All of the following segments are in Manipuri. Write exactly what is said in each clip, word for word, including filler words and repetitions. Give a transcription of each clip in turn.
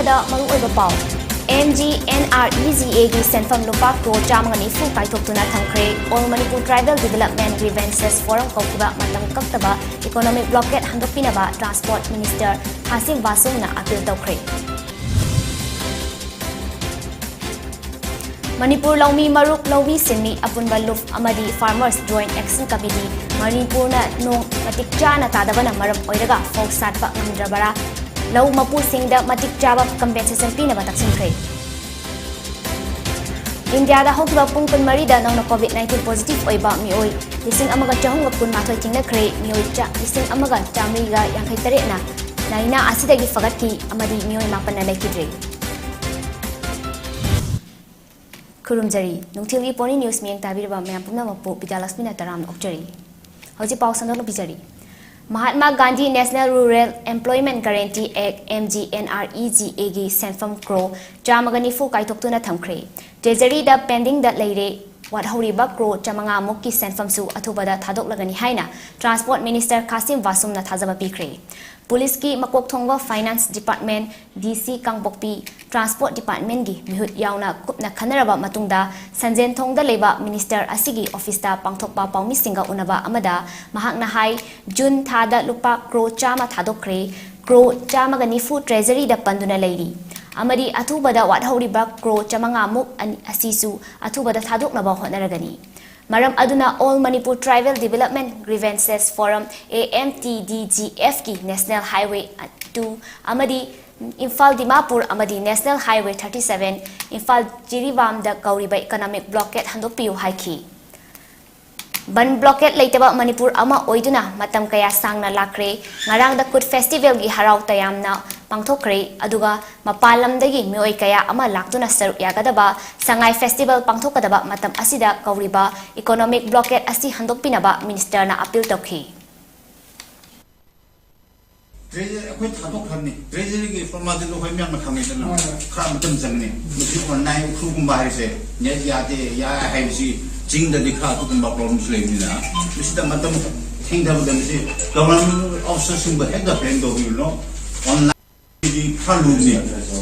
ꯗ ꯃꯔꯨꯑꯣꯏꯕ ꯄꯥꯎ꯫ M G N R E G ꯑꯦꯒꯤ ꯁꯦꯟꯐꯝ ꯂꯨꯄꯥ ꯀ꯭ꯔꯣꯔ ꯆꯥꯝꯃꯒ ꯅꯤꯐꯨ ꯀꯥꯏꯊꯣꯛꯇꯨꯅ ꯊꯝꯈ꯭ꯔꯦ꯫ All Manipur Tribal Development Grievances Forum ꯀꯧꯈꯤꯕ ꯃꯇꯝ ꯀꯛꯇꯕ economic blockade ꯍꯟꯗꯣꯛꯄꯤꯅꯕ Transport Minister ꯈꯥꯁꯤꯝ ꯕꯥꯁꯨꯝꯅ appeal ꯇꯧꯈ꯭ꯔꯦ꯫ ꯃꯅꯤꯄꯨꯔ ꯂꯧꯃꯤ ꯃꯔꯨꯞ, ꯂꯧꯃꯤ ꯁꯤꯟꯃꯤ ꯑꯄꯨꯟꯕ ꯂꯨꯞ ꯑꯃꯗꯤ Farmers Joint Action Committee, ꯃꯅꯤꯄꯨꯔꯅ ꯅꯣꯡ ꯃꯇꯤꯛ ꯆꯥꯅ ꯇꯥꯗꯕꯅ ꯃꯔꯝ ꯑꯣꯏꯔꯒ ꯐꯧ ꯁꯥꯠꯄ ꯉꯝꯗ꯭ꯔꯕꯔꯥ? ꯂꯧ ꯃꯄꯨꯁꯤꯡꯗ ꯃꯇꯤꯛ ꯆꯥꯕ compensation ꯄꯤꯅꯕ ꯇꯛꯁꯤꯟꯈ꯭ꯔꯦ꯫ ꯏꯟꯗꯤꯌꯥꯗ ꯍꯧꯈꯤꯕ ꯄꯨꯡ ꯀꯨꯟꯃꯔꯤꯗ ꯅꯧꯅ COVID nineteen positive ꯑꯣꯏꯕ ꯃꯤꯑꯣꯏ ꯂꯤꯁꯤꯡ ꯑꯃꯒ ꯆꯍꯨꯝꯒ ꯀꯨꯟꯃꯥꯊꯣꯏ ꯊꯦꯡꯅꯈ꯭ꯔꯦ꯫ ꯃꯤꯑꯣꯏ ꯆꯥ-, ꯂꯤꯁꯤꯡ ꯑꯃꯒ ꯆꯥꯃꯔꯤꯒ ꯌꯥꯡꯈꯩ ꯇꯔꯦꯠꯅ ꯂꯥꯏꯅꯥ ꯑꯁꯤꯗꯒꯤ ꯐꯒꯠꯈꯤ ꯑꯃꯗꯤ ꯃꯤꯑꯣꯏ ꯃꯥꯄꯟꯅ ꯂꯩꯈꯤꯗ꯭ꯔꯦ꯫ ꯈꯨꯔꯨꯝꯖꯔꯤ꯫ ꯅꯨꯡꯊꯤꯜꯒꯤ Pony News ꯃꯤꯠꯌꯦꯡ ꯇꯥꯕꯤꯔꯤꯕ ꯃꯌꯥꯝ ꯄꯨꯝꯅꯃꯛꯄꯨ ꯕꯤꯗ꯭ꯌꯥꯂꯛꯁꯃꯤꯅ ꯇꯔꯥꯝꯅ ꯑꯣꯛꯆꯔꯤ꯫ ꯍꯧꯖꯤꯛ ꯄꯥꯎ ꯁꯟꯗꯣꯛꯅ ꯄꯤꯖꯔꯤ꯫ Mahatma Gandhi National Rural Employment Guarantee Act, M G N R E G A ꯒꯤ ꯁꯦꯟꯐꯝ ꯀ꯭ꯔꯣꯔ ꯆꯥꯝꯃꯒ ꯅꯤꯐꯨ ꯀꯥꯏꯊꯣꯛꯇꯨꯅ ꯊꯝꯈ꯭ꯔꯦ꯫ Treasury ꯗ pending ꯗ ꯂꯩꯔꯦ꯫ ꯋꯥꯠꯍꯧꯔꯤꯕ ꯀ꯭ꯔꯣꯔ ꯆꯥꯃꯉꯥ ꯃꯨꯛꯀꯤ ꯁꯦꯟꯐꯝꯁꯨ ꯑꯊꯨꯕꯗ ꯊꯥꯗꯣꯛꯂꯒꯅꯤ ꯍꯥꯏꯅ Transport Minister ꯈꯥꯁꯤꯝ ꯕꯥꯁꯨꯝꯅ ꯊꯥꯖꯕ ꯄꯤꯈ꯭ꯔꯦ꯫ ꯄꯨꯂꯤꯁꯀꯤ ꯃꯀꯣꯛ ꯊꯣꯡꯕ Finance Department, D C ꯀꯥꯡꯄꯣꯛꯄꯤ, Transport Department ꯀꯤ ꯃꯤꯍꯨꯠ ꯌꯥꯎꯅ ꯀꯨꯞꯅ ꯈꯟꯅꯔꯕ ꯃꯇꯨꯡꯗ ꯁꯟꯖꯦꯟꯊꯣꯡꯗ ꯂꯩꯕ minister ꯑꯁꯤꯒꯤ office ꯇ ꯄꯥꯡꯊꯣꯛꯄ ꯄꯥꯎꯃꯤꯁꯤꯡꯒ ꯎꯅꯕ ꯑꯃꯗ ꯃꯍꯥꯛꯅ ꯍꯥꯏ, ꯖꯨꯟ ꯊꯥꯗ ꯂꯨꯄꯥ ꯀ꯭ꯔꯣꯔ ꯆꯥꯝꯃ ꯊꯥꯗꯣꯛꯈ꯭ꯔꯦ, ꯀ꯭ꯔꯣꯔ ꯆꯥꯝꯃꯒ ꯅꯤꯐꯨ Treasury ꯗ ꯄꯟꯗꯨꯅ ꯂꯩꯔꯤ ꯑꯃꯗꯤ ꯑꯊꯨꯕꯗ ꯋꯥꯠꯍꯧꯔꯤꯕ ꯀ꯭ꯔꯣꯔ ꯆꯥꯃꯉꯥ ꯃꯨꯛ ꯑꯅꯤ ꯑꯁꯤꯁꯨ ꯑꯊꯨꯕꯗ ꯊꯥꯗꯣꯛꯅꯕ ꯍꯣꯠꯅꯔꯒꯅꯤ꯫ ꯃꯔꯝ ꯑꯗꯨꯅ All Manipur Tribal Development Grievances Forum, A M T D G F ꯀꯤ National Highway two ꯑꯃꯗꯤ ꯏꯝꯐꯥꯜ ꯗꯤꯃꯥꯄꯨꯔ ꯑꯃꯗꯤ National Highway thirty seven Imphal ꯖꯤꯔꯤꯕꯥꯝꯗ ꯀꯧꯔꯤꯕ economic blockade ꯍꯟꯗꯣꯛꯄꯤꯌꯨ ꯍꯥꯏꯈꯤ꯫ ꯕꯟ blockade ꯂꯩꯇꯕ ꯃꯅꯤꯄꯨꯔ ꯑꯃ ꯑꯣꯏꯗꯨꯅ ꯃꯇꯝ ꯀꯌꯥ ꯁꯥꯡꯅ ꯂꯥꯛꯈ꯭ꯔꯦ꯫ ꯉꯔꯥꯡꯗ ꯀꯨꯠ festival ꯒꯤ ꯍꯔꯥꯎ ꯇꯌꯥꯝꯅ ꯄꯥꯡꯊꯣꯛꯈ꯭ꯔꯦ꯫ ꯑꯗꯨꯒ ꯃꯄꯥꯟ ꯂꯝꯗꯒꯤ ꯃꯤꯑꯣꯏ ꯀꯌꯥ ꯑꯃ ꯂꯥꯛꯇꯨꯅ ꯁꯔꯨꯛ ꯌꯥꯒꯗꯕ ꯁꯉꯥꯏ festival ꯄꯥꯡꯊꯣꯛꯀꯗꯕ ꯃꯇꯝ ꯑꯁꯤꯗ ꯀꯧꯔꯤꯕ economic blockade ꯑꯁꯤ ꯍꯟꯗꯣꯛꯄꯤꯅꯕ minister ꯅ appeal ꯇꯧꯈꯤ꯫ Treasury ꯑꯩꯈꯣꯏ ꯊꯥꯗꯣꯛꯈ꯭ꯔꯕꯅꯤ꯫ Treasury ꯒꯤ formality ꯗꯣ ꯑꯩꯈꯣꯏ ꯃꯌꯥꯝꯅ ꯈꯪꯉꯤꯗꯅ꯫ ꯍꯣꯏ, ꯍꯣꯏ꯫ ꯈꯔ ꯃꯇꯝ ꯆꯪꯒꯅꯤ꯫ ꯃꯁꯤ online ꯎꯈ꯭ꯔꯨꯜꯒꯨꯝꯕ ꯍꯥꯏꯔꯤꯁꯦ, ꯌꯥ-, ꯌꯥꯗꯦ, ꯌꯥꯏ ꯍꯥꯏꯕꯁꯤ ꯆꯤꯡꯗꯗꯤ ꯈꯔ ꯑꯗꯨꯒꯨꯝꯕ problem ꯁꯨ ꯂꯩꯕꯅꯤꯅ, ꯃꯁꯤꯗ ꯃꯇꯝ ꯊꯦꯡꯊꯕꯗ ꯃꯁꯤ government officer ꯁꯤꯡꯕꯨ ꯍꯦꯛꯇ blame ꯇꯧꯕꯤꯔꯨꯅꯨ꯫ Online ꯈꯔ ꯂꯨꯕꯅꯤ꯫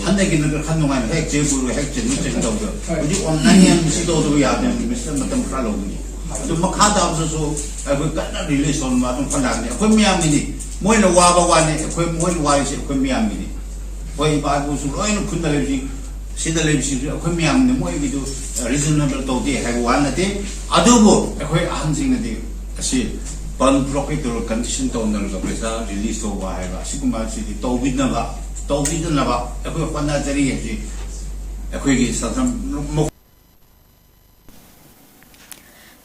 ꯍꯟꯗꯛꯀꯤꯅ ꯈꯔ ꯅꯨꯡꯉꯥꯏꯅ ꯍꯦꯛ ꯆꯦꯛ ꯄꯨꯔꯒ ꯍꯦꯛ ꯆꯦꯟꯕ ꯆꯦꯟ ꯇꯧꯗ꯫ ꯍꯧꯖꯤꯛ ꯑꯣꯟꯂꯥꯏꯟ ꯌꯥꯝ ꯁꯤ ꯇꯧꯗꯕ ꯌꯥꯗꯦ, ꯃꯤꯁꯇꯔ ꯃꯇꯝ ꯈꯔ ꯂꯧꯒꯅꯤ꯫ ꯑꯗꯨ ꯃꯈꯥ ꯇꯥꯕꯗꯁꯨ ꯑꯩꯈꯣꯏ ꯀꯟꯅ ꯔꯤꯂꯤꯁ ꯇꯧꯅꯕ ꯑꯗꯨꯝ ꯈꯟꯅꯒꯅꯤ꯫ ꯑꯩꯈꯣꯏ ꯃꯌꯥꯝꯒꯤꯅꯤ꯫ ꯃꯣꯏꯅ ꯋꯥꯕ ꯋꯥꯅꯤ, ꯑꯩꯈꯣꯏ, ꯃꯣꯏꯅ ꯋꯥꯔꯤꯁꯦ ꯑꯩꯈꯣꯏ ꯃꯌꯥꯝꯒꯤꯅꯤ꯫ ꯑꯩꯈꯣꯏ ꯏꯄꯥ ꯏꯄꯨꯁꯨ ꯂꯣꯏꯅ ꯈꯨꯟꯗ ꯂꯩꯕꯁꯤꯡ, ꯁꯤꯗ ꯂꯩꯕꯁꯤꯡꯁꯨ ꯑꯩꯈꯣꯏ ꯃꯌꯥꯝꯅ ꯃꯣꯏꯒꯤꯗꯨ ꯔꯤꯖꯅꯦꯕꯜ ꯇꯧꯗꯦ ꯍꯥꯏꯕ ꯋꯥ ꯅꯠꯇꯦ꯫ ꯑꯗꯨꯕꯨ ꯑꯩꯈꯣꯏ ꯑꯍꯟꯁꯤꯡꯅꯗꯤ ꯑꯁꯤ ꯕꯟ ꯕ꯭ꯂꯣꯀꯦꯠ ꯇꯧꯔꯒ ꯀꯟꯗꯤꯁꯟ ꯇꯧꯅꯔꯒ ꯄꯩꯁꯥ ꯔꯤꯂꯤꯁ ꯇꯧꯕ ꯍꯥꯏꯕ ꯑꯁꯤꯒꯨꯝꯕ ꯑꯁꯤꯗꯤ ꯇꯧꯕꯤꯗꯅꯕ, ꯇꯧꯕꯤꯗꯅꯕ ꯑꯩꯈꯣꯏ ꯍꯣꯠꯅꯖꯔꯤ ꯍꯥꯏꯕꯁꯤ ꯑꯩꯈꯣꯏꯒꯤ ꯁꯪꯁꯝ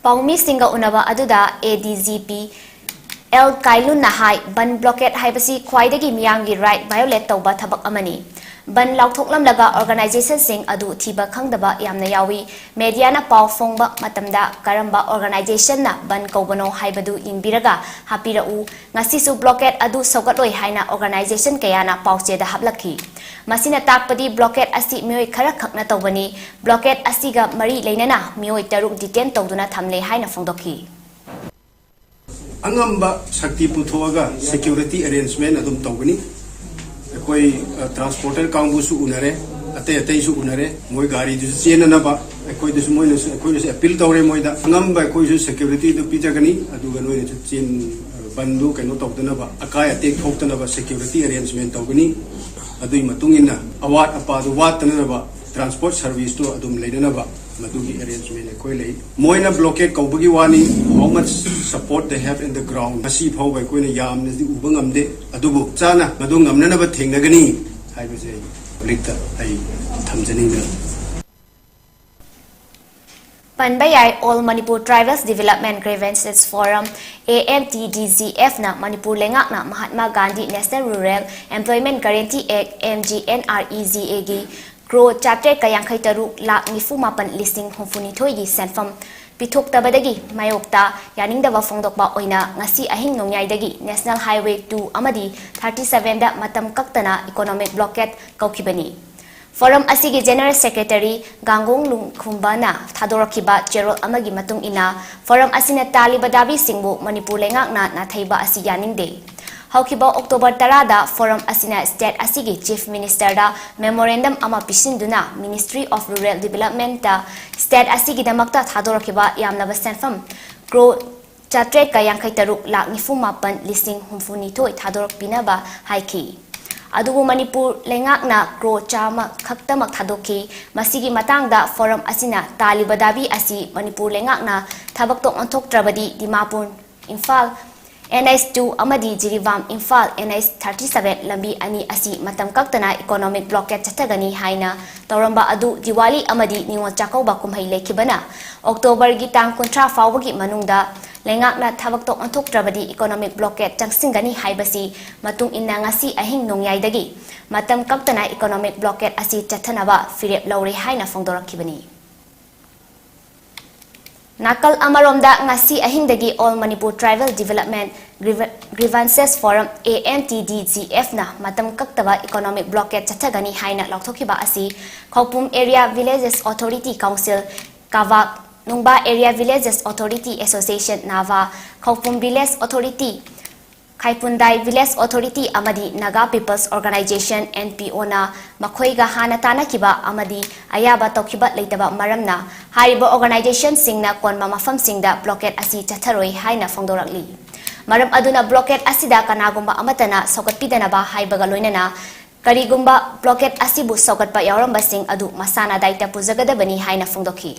ꯄꯥꯎꯃꯤꯁꯤꯡꯒ ꯎꯅꯕ ꯑꯗꯨꯗ ADGP ꯑꯦꯜ ꯀꯥꯏꯂꯨꯟꯅ ꯍꯥꯏ, ꯕꯟ ꯕ꯭ꯂꯣꯀꯦꯠ ꯍꯥꯏꯕꯁꯤ ꯈ꯭ꯋꯥꯏꯗꯒꯤ ꯃꯤꯌꯥꯝꯒꯤ ꯔꯥꯏꯠ ꯚꯥꯏꯑꯣꯂꯦꯠ ꯇꯧꯕ ꯊꯕꯛ ꯑꯃꯅꯤ꯫ ꯕꯟ ꯂꯥꯎꯊꯣꯛꯂꯝꯂꯒ ꯑꯣꯔꯒꯅꯥꯏꯖꯦꯁꯟꯁꯤꯡ ꯑꯗꯨ ꯊꯤꯕ ꯈꯪꯗꯕ ꯌꯥꯝꯅ ꯌꯥꯎꯏ꯫ ꯃꯦꯗꯤꯌꯥꯅ ꯄꯥꯎ ꯐꯣꯡꯕ ꯃꯇꯝꯗ ꯀꯔꯝꯕ ꯑꯣꯔꯒꯅꯥꯏꯖꯦꯁꯟꯅ ꯕꯟ ꯀꯧꯕꯅꯣ ꯍꯥꯏꯕꯗꯨ ꯌꯦꯡꯕꯤꯔꯒ ꯍꯥꯞꯄꯤꯔꯛꯎ꯫ ꯉꯁꯤꯁꯨ ꯕ꯭ꯂꯣꯀꯦꯠ ꯑꯗꯨ ꯁꯧꯒꯠꯂꯣꯏ ꯍꯥꯏꯅ ꯑꯣꯔꯒꯅꯥꯏꯖꯦꯁꯟ ꯀꯌꯥꯅ ꯄꯥꯎꯆꯦꯗ ꯍꯥꯞꯂꯛꯈꯤ꯫ ꯃꯁꯤꯅ ꯇꯥꯛꯄꯗꯤ ꯕ꯭ꯂꯣꯀꯦꯠ ꯑꯁꯤ ꯃꯤꯑꯣꯏ ꯈꯔꯈꯛꯅ ꯇꯧꯕꯅꯤ꯫ ꯕ꯭ꯂꯣꯀꯦꯠ ꯑꯁꯤꯒ ꯃꯔꯤ ꯂꯩꯅꯅ ꯃꯤꯑꯣꯏ ꯇꯔꯨꯛ ꯗꯤꯇꯦꯟ ꯇꯧꯗꯨꯅ ꯊꯝꯂꯦ ꯍꯥꯏꯅ ꯐꯣꯡꯗꯣꯛꯈꯤ꯫ ꯑꯉꯝꯕ ꯁꯛꯇꯤ ꯄꯨꯊꯣꯛꯑꯒ ꯁꯦꯀ꯭ꯌꯨꯔꯤꯇꯤ ꯑꯦꯔꯦꯟꯖꯃꯦꯟ ꯑꯗꯨꯝ ꯇꯧꯒꯅꯤ꯫ ꯑꯩꯈꯣꯏ, ꯑ, ꯇ꯭ꯔꯥꯟꯁꯄꯣꯔꯇꯔ ꯀꯥꯡꯕꯨꯁꯨ ꯎꯅꯔꯦ, ꯑꯇꯩ ꯑꯇꯩꯁꯨ ꯎꯅꯔꯦ꯫ ꯃꯣꯏ ꯒꯥꯔꯤꯗꯨꯁꯨ ꯆꯦꯟꯅꯅꯕ ꯑꯩꯈꯣꯏꯗꯁꯨ, ꯃꯣꯏꯅꯁꯨ, ꯑꯩꯈꯣꯏꯅꯁꯨ ꯑꯦꯄꯤꯜ ꯇꯧꯔꯦ ꯃꯣꯏꯗ꯫ ꯑꯉꯝꯕ ꯑꯩꯈꯣꯏꯁꯨ ꯁꯦꯀ꯭ꯌꯨꯔꯤꯇꯤꯗꯨ ꯄꯤꯖꯒꯅꯤ, ꯑꯗꯨꯒ ꯅꯣꯏꯅꯁꯨ ꯆꯦꯟ-, ꯕꯟꯗꯨ ꯀꯩꯅꯣ ꯇꯧꯗꯅꯕ, ꯑꯀꯥꯏ ꯑꯇꯦꯛ ꯊꯣꯛꯇꯅꯕ ꯁꯦꯀ꯭ꯌꯨꯔꯤꯇꯤ ꯑꯦꯔꯦꯟꯖꯃꯦꯟ ꯇꯧꯒꯅꯤ꯫ ꯑꯗꯨꯒꯤ ꯃꯇꯨꯡ ꯏꯟꯅ ꯑꯋꯥꯠ ꯑꯄꯥꯗꯨ ꯋꯥꯠꯇꯅꯅꯕ ꯇ꯭ꯔꯥꯟꯁꯄꯣꯔꯠ ꯁꯔꯚꯤꯁꯇꯨ ꯑꯗꯨꯝ ꯂꯩꯅꯅꯕ ꯃꯗꯨꯒꯤ ꯑꯦꯔꯦꯟꯖꯃꯦꯟ ꯑꯩꯈꯣꯏ ꯂꯩ꯫ ꯃꯣꯏꯅ ꯕ꯭ꯂꯣꯀꯦꯠ ꯀꯧꯕꯒꯤ ꯋꯥꯅꯤ, how much support they have in the ground, ꯉꯁꯤ ꯐꯥꯎꯕ ꯑꯩꯈꯣꯏꯅ ꯌꯥꯝꯅꯗꯤ ꯎꯕ ꯉꯝꯗꯦ꯫ ꯑꯗꯨꯕꯨ ꯆꯥꯅ ꯃꯗꯨ ꯉꯝꯅꯅꯕ ꯊꯦꯡꯅꯒꯅꯤ ꯍꯥꯏꯕꯁꯦ ꯑꯩ ꯄꯕ꯭ꯂꯤꯛꯇ ꯑꯩ ꯊꯝꯖꯅꯤꯡꯗꯅ꯫ ꯄꯟꯕ ꯌꯥꯏ, All Manipur Tribals Development Grievances Forum, AMTDGF ꯅ ꯃꯅꯤꯄꯨꯔ ꯂꯩꯉꯥꯛꯅ Mahatma Gandhi National Rural Employment Guarantee Act, MGNREGA ꯒꯤ ꯀ꯭ꯔꯣ ꯆꯥꯇ꯭ꯔꯦꯠꯀ ꯌꯥꯡꯈꯩ ꯇꯔꯨꯛ ꯂꯥꯛ ꯅꯤꯐꯨ ꯃꯥꯄꯟ ꯂꯤꯁꯤꯡ ꯍꯨꯝꯐꯨ ꯅꯤꯊꯣꯏꯒꯤ ꯁꯦꯟꯐꯝ ꯄꯤꯊꯣꯛꯇꯕꯗꯒꯤ ꯃꯥꯌꯣꯛꯇ ꯌꯥꯅꯤꯡꯗꯕ ꯐꯣꯡꯗꯣꯛꯄ ꯑꯣꯏꯅ ꯉꯁꯤ ꯑꯍꯤꯡ ꯅꯣꯡꯌꯥꯏꯗꯒꯤ National Highway two ꯑꯃꯗꯤ thirty seven ꯗ ꯃꯇꯝ ꯀꯛꯇꯅ economic blockade ꯀꯧꯈꯤꯕꯅꯤ꯫ Forum ꯑꯁꯤꯒꯤ General Secretary ꯒꯥꯡꯒꯣꯡ ꯂꯨꯡꯈꯨꯝꯕꯅ ꯊꯥꯗꯣꯔꯛꯈꯤꯕ ꯆꯦꯔꯣꯜ ꯑꯃꯒꯤ ꯃꯇꯨꯡ ꯏꯟꯅ, Forum ꯑꯁꯤꯅ ꯇꯥꯜꯂꯤꯕ ꯗꯥꯕꯤꯁꯤꯡꯕꯨ ꯃꯅꯤꯄꯨꯔ ꯂꯩꯉꯥꯛꯅ ꯅꯥꯊꯩꯕ ꯑꯁꯤ ꯌꯥꯅꯤꯡꯗꯦ꯫ ꯍꯧꯈꯤꯕ October ꯇꯔꯥꯗ Forum ꯑꯁꯤꯅ state ꯑꯁꯤꯒꯤ Chief Ministerꯗ memorandum ꯑꯃ ꯄꯤꯁꯤꯟꯗꯨꯅ Ministry of Rural Developmentꯇ state ꯑꯁꯤꯒꯤꯗꯃꯛꯇ ꯊꯥꯗꯣꯔꯛꯈꯤꯕ ꯌꯥꯝꯂꯕ ꯁꯦꯟꯐꯝ crore ꯆꯥꯇ꯭ꯔꯦꯠꯀ ꯌꯥꯡꯈꯩ ꯇꯔꯨꯛ ꯂꯥꯈ ꯅꯤꯐꯨ ꯃꯥꯄꯟ ꯂꯤꯁꯤꯡ ꯍꯨꯝꯐꯨ ꯅꯤꯊꯣꯏ ꯊꯥꯗꯣꯔꯛꯄꯤꯅꯕ ꯍꯥꯏꯈꯤ꯫ ꯑꯗꯨꯕꯨ ꯃꯅꯤꯄꯨꯔ ꯂꯩꯉꯥꯛꯅ crore ꯆꯥꯝꯃ ꯈꯛꯇꯃꯛ ꯊꯥꯗꯣꯛꯈꯤ꯫ ꯃꯁꯤꯒꯤ ꯃꯇꯥꯡꯗ Forum ꯑꯁꯤꯅ ꯇꯥꯜꯂꯤꯕ ꯗꯥꯕꯤ ꯑꯁꯤ ꯃꯅꯤꯄꯨꯔ ꯂꯩꯉꯥꯛꯅ ꯊꯕꯛꯇꯣ ꯑꯣꯟꯊꯣꯛꯇ꯭ꯔꯕꯗꯤ Dimapur Imphal N H two ꯑꯃꯗꯤ Jiribam Imphal N H thirty seven ꯂꯝꯕꯤ ꯑꯅꯤ ꯑꯁꯤ ꯃꯇꯝ ꯀꯛꯇꯅ economic blockade ꯆꯠꯊꯒꯅꯤ ꯍꯥꯏꯅ ꯇꯧꯔꯝꯕ ꯑꯗꯨ ꯗꯤꯋꯥꯂꯤ ꯑꯃꯗꯤ ꯅꯤꯉꯣꯜ ꯆꯥꯛꯀꯧꯕ ꯀꯨꯝꯍꯩ ꯂꯩꯈꯤꯕꯅ Octoberꯒꯤ ꯇꯥꯡ ꯀꯨꯟꯊ꯭ꯔꯥ ꯐꯥꯎꯕꯒꯤ ꯃꯅꯨꯡꯗ ꯂꯩꯉꯥꯛꯅ ꯊꯕꯛꯇꯣ ꯑꯣꯟꯊꯣꯛꯇ꯭ꯔꯕꯗꯤ economic blockade ꯆꯪꯁꯤꯟꯒꯅꯤ ꯍꯥꯏꯕꯁꯤ ꯃꯇꯨꯡ ꯏꯟꯅ ꯉꯁꯤ ꯑꯍꯤꯡ ꯅꯣꯡꯌꯥꯏꯗꯒꯤ ꯃꯇꯝ ꯀꯛꯇꯅ economic blockade ꯑꯁꯤ ꯆꯠꯊꯅꯕ ꯐꯤꯔꯦꯞ ꯂꯧꯔꯦ ꯍꯥꯏꯅ ꯐꯣꯡꯗꯣꯔꯛꯈꯤꯕꯅꯤ꯫ ꯅꯥꯀꯜ ꯑꯃꯔꯣꯝꯗ, ꯉꯁꯤ ꯑꯍꯤꯡꯗꯒꯤ All Manipur Tribal Development Grieva-, Grievances Forum, A M T D G Fꯅ ꯃꯇꯝ ꯀꯛꯇꯕ economic blockade ꯆꯠꯊꯒꯅꯤ ꯍꯥꯏꯅ ꯂꯥꯎꯊꯣꯛꯈꯤꯕ ꯑꯁꯤ ꯈꯧꯄꯨꯝ Area Villages Authority Council, ꯀꯥꯕꯥꯛ ꯅꯨꯡꯕꯥ Area Villages Authority Association, ꯅꯥꯚꯥ, ꯈꯧꯄꯨꯝ Village Authority, ꯈꯥꯏꯄꯨꯟꯗꯥꯏ Village Authority ꯑꯃꯗꯤ Naga People's Organization, N P Oꯅ ꯃꯈꯣꯏꯒ ꯍꯥꯟꯅ ꯇꯥꯟꯅꯈꯤꯕ ꯑꯃꯗꯤ ꯑꯌꯥꯕ ꯇꯧꯈꯤꯕ ꯂꯩꯇꯕ ꯃꯔꯝꯅ ꯍꯥꯏꯔꯤꯕ organizationꯁꯤꯡꯅ ꯀꯣꯟꯕ ꯃꯐꯝꯁꯤꯡꯗ blockade ꯑꯁꯤ ꯆꯠꯊꯔꯣꯏ ꯍꯥꯏꯅ ꯐꯣꯡꯗꯣꯔꯛꯂꯤ꯫ ꯃꯔꯝ ꯑꯗꯨꯅ blockade ꯑꯁꯤꯗ ꯀꯅꯥꯒꯨꯝꯕ ꯑꯃꯠꯇꯅ ꯁꯧꯒꯠꯄꯤꯗꯅꯕ ꯍꯥꯏꯕꯒ ꯂꯣꯏꯅꯅ ꯀꯔꯤꯒꯨꯝꯕ blockade ꯑꯁꯤꯕꯨ ꯁꯧꯒꯠꯄ ꯌꯥꯎꯔꯝꯕꯁꯤꯡ ꯑꯗꯨ ꯃꯁꯥꯅ ꯗꯥꯏꯇ ꯄꯨꯖꯒꯗꯕꯅꯤ ꯍꯥꯏꯅ ꯐꯣꯡꯗꯣꯛꯈꯤ꯫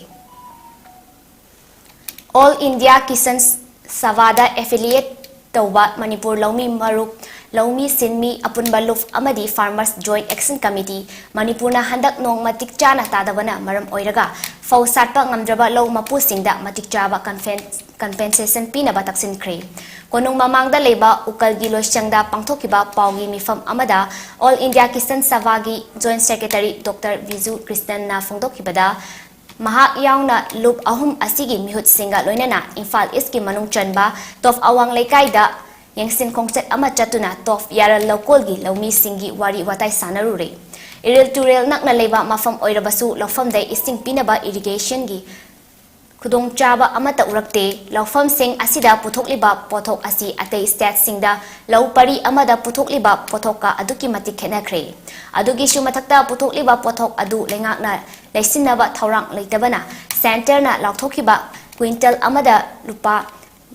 All India Kisan Sabhada affiliate ꯇꯧꯕ ꯃꯅꯤꯄꯨꯔ ꯂꯧꯃꯤ ꯃꯔꯨꯞ, ꯂꯧꯃꯤ ꯁꯤꯟꯃꯤ ꯑꯄꯨꯟꯕ ꯂꯨꯞ ꯑꯃꯗꯤ Farmers Joint Action Committee ꯃꯅꯤꯄꯨꯔꯅ ꯍꯟꯗꯛ ꯅꯣꯡ ꯃꯇꯤꯛ ꯆꯥꯅ ꯇꯥꯗꯕꯅ ꯃꯔꯝ ꯑꯣꯏꯔꯒ ꯐꯧ ꯁꯥꯠꯄ ꯉꯝꯗ꯭ꯔꯕ ꯂꯧ ꯃꯄꯨꯁꯤꯡꯗ ꯃꯇꯤꯛ ꯆꯥꯕ ꯀꯝꯐꯦꯟ-, compensation ꯄꯤꯅꯕ ꯇꯛꯁꯤꯟꯈ꯭ꯔꯦ꯫ ꯀꯣꯅꯨꯡ ꯃꯃꯥꯡꯗ ꯂꯩꯕ ꯎꯀꯜꯒꯤ ꯂꯣꯏꯁꯪꯗ ꯄꯥꯡꯊꯣꯛꯈꯤꯕ ꯄꯥꯎꯒꯤ ꯃꯤꯐꯝ ꯑꯃꯗ All India Kisan Sabhagi Joint Secretary Doctor Biju ꯀ꯭ꯔꯤꯁꯅꯟꯅ ꯐꯣꯡꯗꯣꯛꯈꯤꯕꯗ, ꯃꯍꯥꯛ ꯌꯥꯎꯅ ꯂꯨꯞ ꯑꯍꯨꯝ ꯑꯁꯤꯒꯤ ꯃꯤꯍꯨꯠꯁꯤꯡꯒ ꯂꯣꯏꯅꯅ ꯏꯝꯐꯥꯜ ꯏꯁꯀꯤ ꯃꯅꯨꯡ ꯆꯟꯕ ꯇꯣꯞ ꯑꯋꯥꯡ ꯂꯩꯀꯥꯏꯗ ꯌꯦꯡꯁꯤꯟ ꯈꯣꯡꯆꯠ ꯑꯃ ꯆꯠꯇꯨꯅ ꯇꯣꯞ ꯌꯥꯔꯜ ꯂꯧꯀꯣꯜꯒꯤ ꯂꯧꯃꯤꯁꯤꯡꯒꯤ ꯋꯥꯔꯤ ꯋꯥꯇꯥꯏ ꯁꯥꯟꯅꯔꯨꯔꯦ꯫ ꯏꯔꯤꯜ ꯇꯨꯔꯦꯜ ꯅꯛꯅ ꯂꯩꯕ ꯃꯐꯝ ꯑꯣꯏꯔꯕꯁꯨ ꯂꯧꯐꯝꯗ ꯏꯁꯤꯡ ꯄꯤꯅꯕ irrigationꯒꯤ ꯈꯨꯗꯣꯡꯆꯥꯕ ꯑꯃꯠꯇ ꯎꯔꯛꯇꯦ꯫ ꯂꯧꯐꯝꯁꯤꯡ ꯑꯁꯤꯗ ꯄꯨꯊꯣꯛꯂꯤꯕ ꯄꯣꯠꯊꯣꯛ ꯑꯁꯤ ꯑꯇꯩ ꯁ꯭ꯇꯦꯠꯁꯤꯡꯗ ꯂꯧ ꯄꯔꯤ ꯑꯃꯗ ꯄꯨꯊꯣꯛꯂꯤꯕ ꯄꯣꯠꯊꯣꯛꯀ ꯑꯗꯨꯛꯀꯤ ꯃꯇꯤꯛ ꯈꯦꯠꯅꯈ꯭ꯔꯦ꯫ ꯑꯗꯨꯒꯤꯁꯨ ꯃꯊꯛꯇ, ꯄꯨꯊꯣꯛꯂꯤꯕ ꯄꯣꯠꯊꯣꯛ ꯑꯗꯨ ꯂꯩꯉꯥꯛꯅ ꯂꯩꯁꯤꯟꯅꯕ ꯊꯧꯔꯥꯡ ꯂꯩꯇꯕꯅ ꯁꯦꯟꯇꯔꯅ ꯂꯥꯎꯊꯣꯛꯈꯤꯕ ꯀ꯭ꯋꯤꯟꯇꯜ ꯑꯃꯗ ꯂꯨꯄꯥ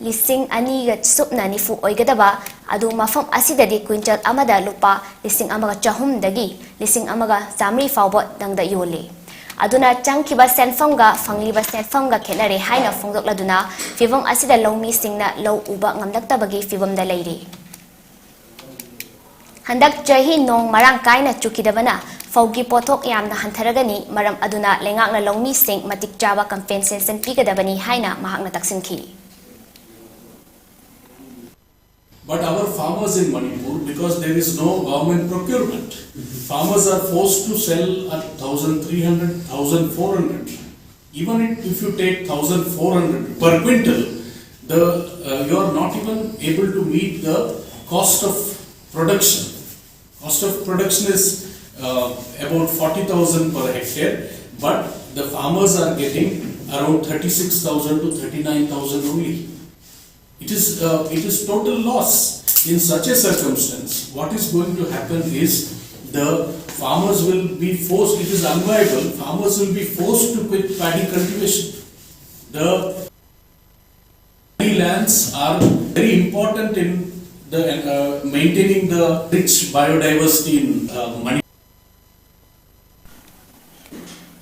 ꯂꯤꯁꯤꯡ ꯑꯅꯤꯒ ꯁꯨꯞꯅ ꯅꯤꯐꯨ ꯑꯣꯏꯒꯗꯕ ꯑꯗꯨ ꯃꯐꯝ ꯑꯁꯤꯗꯗꯤ ꯀ꯭ꯋꯤꯟꯇꯜ ꯑꯃꯗ ꯂꯨꯄꯥ ꯂꯤꯁꯤꯡ ꯑꯃꯒ ꯆꯍꯨꯝꯗꯒꯤ ꯂꯤꯁꯤꯡ ꯑꯃꯒ ꯆꯥꯃꯔꯤ ꯐꯥꯎꯕꯗꯪꯗ ꯌꯣꯜꯂꯤ꯫ ꯑꯗꯨꯅ ꯆꯪꯈꯤꯕ ꯁꯦꯟꯐꯝꯒ ꯐꯪꯂꯤꯕ ꯁꯦꯟꯐꯝꯒ ꯈꯦꯠꯅꯔꯦ ꯍꯥꯏꯅ ꯐꯣꯡꯗꯣꯛꯂꯗꯨꯅ ꯐꯤꯚꯝ ꯑꯁꯤꯗ ꯂꯧꯃꯤꯁꯤꯡꯅ ꯂꯧ ꯎꯕ ꯉꯝꯂꯛꯇꯕꯒꯤ ꯐꯤꯚꯝꯗ ꯂꯩꯔꯤ꯫ ꯍꯟꯗꯛ ꯆꯍꯤ ꯅꯣꯡ ꯃꯔꯥꯡ ꯀꯥꯏꯅ ꯆꯨꯈꯤꯗꯕꯅ ꯐꯧꯒꯤ ꯄꯣꯠꯊꯣꯛ ꯌꯥꯝꯅ ꯍꯟꯊꯔꯒꯅꯤ, ꯃꯔꯝ ꯑꯗꯨꯅ ꯂꯩꯉꯥꯛꯅ ꯂꯧꯃꯤꯁꯤꯡ ꯃꯇꯤꯛ ꯆꯥꯕ ꯀꯝꯄꯦꯟꯁꯦꯁꯟ ꯄꯤꯒꯗꯕꯅꯤ ꯍꯥꯏꯅ ꯃꯍꯥꯛꯅ ꯇꯛꯁꯤꯟꯈꯤ꯫ But our farmers in Manipur, because there is no government procurement, farmers are forced to sell at thousand three hundred, thousand four hundred. Even if, if you take thousand four hundred per quintal, the uh, you are not even able to meet the cost of production. Cost of production is uh, about forty thousand per hectare, but the farmers are getting around thirty-six thousand to thirty-nine thousand only. It is, uh, it is total loss. In such a circumstance, what is going to happen is the farmers will be forced, it is unviable, farmers will be forced to quit paddy cultivation. The paddy lands are very important in the uh, maintaining the rich biodiversity in uh, Manipur.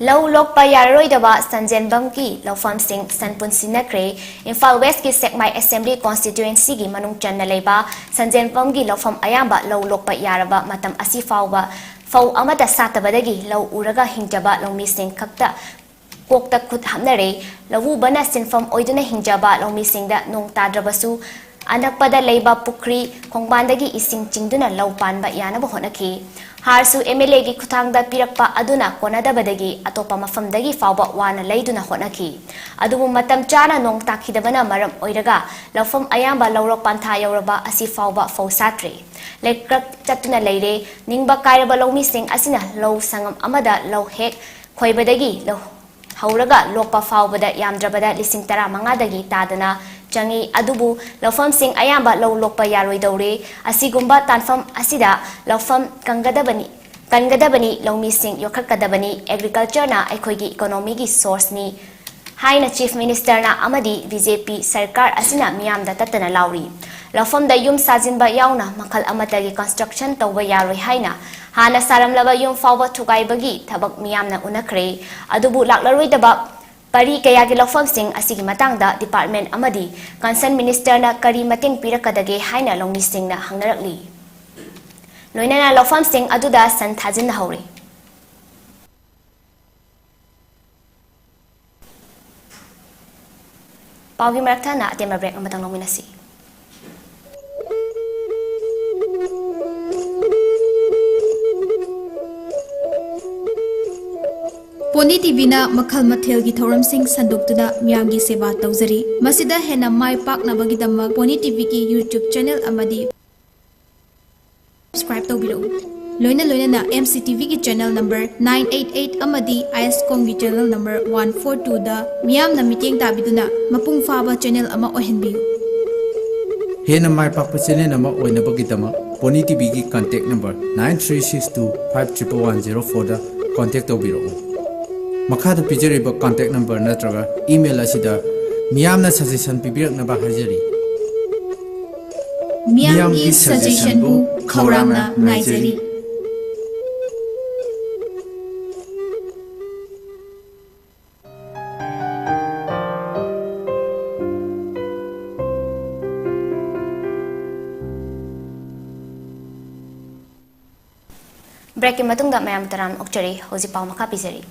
ꯂꯧ ꯂꯣꯛꯄ ꯌꯥꯔꯔꯣꯏꯗꯕ ꯁꯟꯖꯦꯟꯕꯝꯒꯤ ꯂꯧꯐꯝꯁꯤꯡ ꯁꯟꯄꯨꯟ ꯁꯤꯟꯅꯈ꯭ꯔꯦ꯫ ꯏꯝꯐꯥꯜ ꯋꯦꯁꯀꯤ ꯁꯦꯛꯃꯥꯏ ꯑꯦꯁꯦꯝꯕ꯭ꯂꯤ ꯀꯣꯟꯁꯇꯤꯇ꯭ꯋꯦꯟꯁꯤꯒꯤ ꯃꯅꯨꯡ ꯆꯟꯅ ꯂꯩꯕ ꯁꯟꯖꯦꯟꯕꯝꯒꯤ ꯂꯧꯐꯝ ꯑꯌꯥꯝꯕ ꯂꯧ ꯂꯣꯛꯄ ꯌꯥꯔꯕ ꯃꯇꯝ ꯑꯁꯤ ꯐꯥꯎꯕ ꯐꯧ ꯑꯃꯠꯇ ꯁꯥꯠꯇꯕꯗꯒꯤ ꯂꯧ ꯎꯔꯒ ꯍꯤꯡꯖꯕ ꯂꯧꯃꯤꯁꯤꯡ ꯈꯛꯇ ꯀꯣꯛꯇ ꯈꯨꯠ ꯍꯥꯞꯅꯔꯦ꯫ ꯂꯧꯎꯕꯅ ꯁꯤꯟꯐꯝ ꯑꯣꯏꯗꯨꯅ ꯍꯤꯡꯖꯕ ꯂꯧꯃꯤꯁꯤꯡꯗ ꯅꯣꯡ ꯇꯥꯗ꯭ꯔꯕꯁꯨ ꯑꯅꯛꯄꯗ ꯂꯩꯕ ꯄꯨꯈ꯭ꯔꯤ, ꯈꯣꯡꯕꯥꯟꯗꯒꯤ ꯏꯁꯤꯡ ꯆꯤꯡꯗꯨꯅ ꯂꯧ ꯄꯥꯟꯕ ꯌꯥꯅꯕ ꯍꯣꯠꯅꯈꯤ꯫ ꯍꯥꯔꯁꯨ ꯑꯦꯝ ꯑꯦꯜ ꯑꯦꯒꯤ ꯈꯨꯠꯊꯥꯡꯗ ꯄꯤꯔꯛꯄ ꯑꯗꯨꯅ ꯀꯣꯟꯅꯗꯕꯗꯒꯤ ꯑꯇꯣꯞꯄ ꯃꯐꯝꯗꯒꯤ ꯐꯥꯎꯕ ꯋꯥꯅ ꯂꯩꯗꯨꯅ ꯍꯣꯠꯅꯈꯤ꯫ ꯑꯗꯨꯕꯨ ꯃꯇꯝ ꯆꯥꯅ ꯅꯣꯡ ꯇꯥꯈꯤꯗꯕꯅ ꯃꯔꯝ ꯑꯣꯏꯔꯒ ꯂꯧꯐꯝ ꯑꯌꯥꯝꯕ ꯂꯧꯔꯣꯛ ꯄꯟꯊꯥ ꯌꯧꯔꯕ ꯑꯁꯤ ꯐꯥꯎꯕ ꯐꯧ ꯁꯥꯠꯇ꯭ꯔꯤ꯫ ꯂꯩꯀ꯭ꯔꯛ ꯆꯠꯇꯨꯅ ꯂꯩꯔꯦ꯫ ꯅꯤꯡꯕ ꯀꯥꯏꯔꯕ ꯂꯧꯃꯤꯁꯤꯡ ꯑꯁꯤꯅ ꯂꯧ ꯁꯪꯒꯝ ꯑꯃꯗ ꯂꯧ ꯍꯦꯛ ꯈꯣꯏꯕꯗꯒꯤ ꯂꯧ ꯍꯧꯔꯒ ꯂꯣꯛꯄ ꯐꯥꯎꯕꯗ ꯌꯥꯝꯗ꯭ꯔꯕꯗ ꯂꯤꯁꯤꯡ ꯇꯔꯥꯃꯉꯥꯗꯒꯤ ꯇꯥꯗꯅ ꯆꯪꯏ꯫ ꯑꯗꯨꯕꯨ ꯂꯧꯐꯝꯁꯤꯡ ꯑꯌꯥꯝꯕ ꯂꯧ ꯂꯣꯛꯄ ꯌꯥꯔꯣꯏꯗꯧꯔꯦ꯫ ꯑꯁꯤꯒꯨꯝꯕ ꯇꯥꯟꯐꯝ ꯑꯁꯤꯗ ꯂꯧꯐꯝ ꯀꯟꯒꯗꯕꯅꯤ, ꯀꯟꯒꯗꯕꯅꯤ, ꯂꯧꯃꯤꯁꯤꯡ ꯌꯣꯛꯈꯠꯀꯗꯕꯅꯤ꯫ Agricultureꯅ ꯑꯩꯈꯣꯏꯒꯤ economyꯒꯤ sourceꯅꯤ ꯍꯥꯏꯅ Chief Ministerꯅ ꯑꯃꯗꯤ BJP ꯁꯔꯀꯥꯔ ꯑꯁꯤꯅ ꯃꯤꯌꯥꯝꯗ ꯇꯠꯇꯅ ꯂꯥꯎꯔꯤ꯫ ꯂꯧꯐꯝꯗ ꯌꯨꯝ ꯁꯥꯖꯤꯟꯕ ꯌꯥꯎꯅ ꯃꯈꯜ ꯑꯃꯠꯇꯒꯤ construction ꯇꯧꯕ ꯌꯥꯔꯣꯏ ꯍꯥꯏꯅ ꯍꯥꯟꯅ ꯁꯥꯔꯝꯂꯕ ꯌꯨꯝ ꯐꯥꯎꯕ ꯊꯨꯒꯥꯏꯕꯒꯤ ꯊꯕꯛ ꯃꯤꯌꯥꯝꯅ ꯎꯅꯈ꯭ꯔꯦ꯫ ꯑꯗꯨꯕꯨ ꯂꯥꯛꯂꯔꯣꯏꯗꯕ ꯄꯔꯤ ꯀꯌꯥꯒꯤ ꯂꯧꯐꯝꯁꯤꯡ ꯑꯁꯤꯒꯤ ꯃꯇꯥꯡꯗ department ꯑꯃꯗꯤ concern ministerꯅ ꯀꯔꯤ ꯃꯇꯦꯡ ꯄꯤꯔꯛꯀꯗꯒꯦ ꯍꯥꯏꯅ ꯂꯧꯃꯤꯁꯤꯡꯅ ꯍꯪꯅꯔꯛꯂꯤ꯫ ꯂꯣꯏꯅꯅ ꯂꯧꯐꯝꯁꯤꯡ ꯑꯗꯨꯗ ꯁꯟ ꯊꯥꯖꯤꯟꯅꯍꯧꯔꯤ꯫ ꯄꯥꯎꯒꯤ ꯃꯔꯛ ꯊꯠꯅ ꯑꯇꯦꯟꯕ break ꯑꯃꯇꯪ ꯂꯧꯃꯤꯟꯅꯁꯤ꯫ ꯄꯣꯅꯤ ꯇꯤꯚꯤꯅ ꯃꯈꯜ ꯃꯊꯦꯜꯒꯤ ꯊꯧꯔꯝꯁꯤꯡ ꯁꯟꯗꯣꯛꯇꯨꯅ ꯃꯤꯌꯥꯝꯒꯤ ꯁꯦꯕꯥ ꯇꯧꯖꯔꯤ꯫ ꯃꯁꯤꯗ ꯍꯦꯟꯅ ꯃꯥꯏ ꯄꯥꯛꯅꯕꯒꯤꯗꯃꯛ ꯄꯣꯅꯤ ꯇꯤꯚꯤꯒꯤ YouTube channel ꯑꯃꯗꯤ subscribe ꯇꯧꯕꯤꯔꯛꯎ꯫ ꯂꯣꯏꯅ ꯂꯣꯏꯅꯅ MCTVꯒꯤ channel number nine eight eight ꯑꯃꯗꯤ ISCOMꯒꯤ channel number one four twoꯗ ꯃꯤꯌꯥꯝꯅ ꯃꯤꯠꯌꯦꯡ ꯇꯥꯕꯤꯗꯨꯅ ꯃꯄꯨꯡ ꯐꯥꯕ channel ꯑꯃ ꯑꯣꯏꯍꯟꯕꯤꯌꯨ꯫ ꯍꯦꯟꯅ ꯃꯥꯏ ꯄꯥꯛꯄ channel ꯑꯃ ꯑꯣꯏꯅꯕꯒꯤꯗꯃꯛ pony ꯇꯤꯚꯤꯒꯤ contact number nine three six two five triple one zero fourꯗ contact ꯇꯧꯕꯤꯔꯛꯎ꯫ ꯃꯈꯥꯗ ꯄꯤꯖꯔꯤꯕ contact number ꯅꯠꯇ꯭ꯔꯒ email ꯑꯁꯤꯗ ꯃꯤꯌꯥꯝꯅ suggestion ꯄꯤꯕꯤꯔꯛꯅꯕ ꯍꯥꯏꯖꯔꯤ꯫ ꯃꯤꯌꯥꯝꯒꯤ suggestionꯕꯨ ꯈꯧꯔꯥꯡꯅ ꯉꯥꯏꯖꯔꯤ꯫ Breakꯀꯤ ꯃꯇꯨꯡꯗ ꯃꯌꯥꯝ ꯇꯔꯥꯝꯅ ꯑꯣꯛꯆꯔꯤ꯫ ꯍꯧꯖꯤꯛ ꯄꯥꯎ ꯃꯈꯥ ꯄꯤꯖꯔꯤ꯫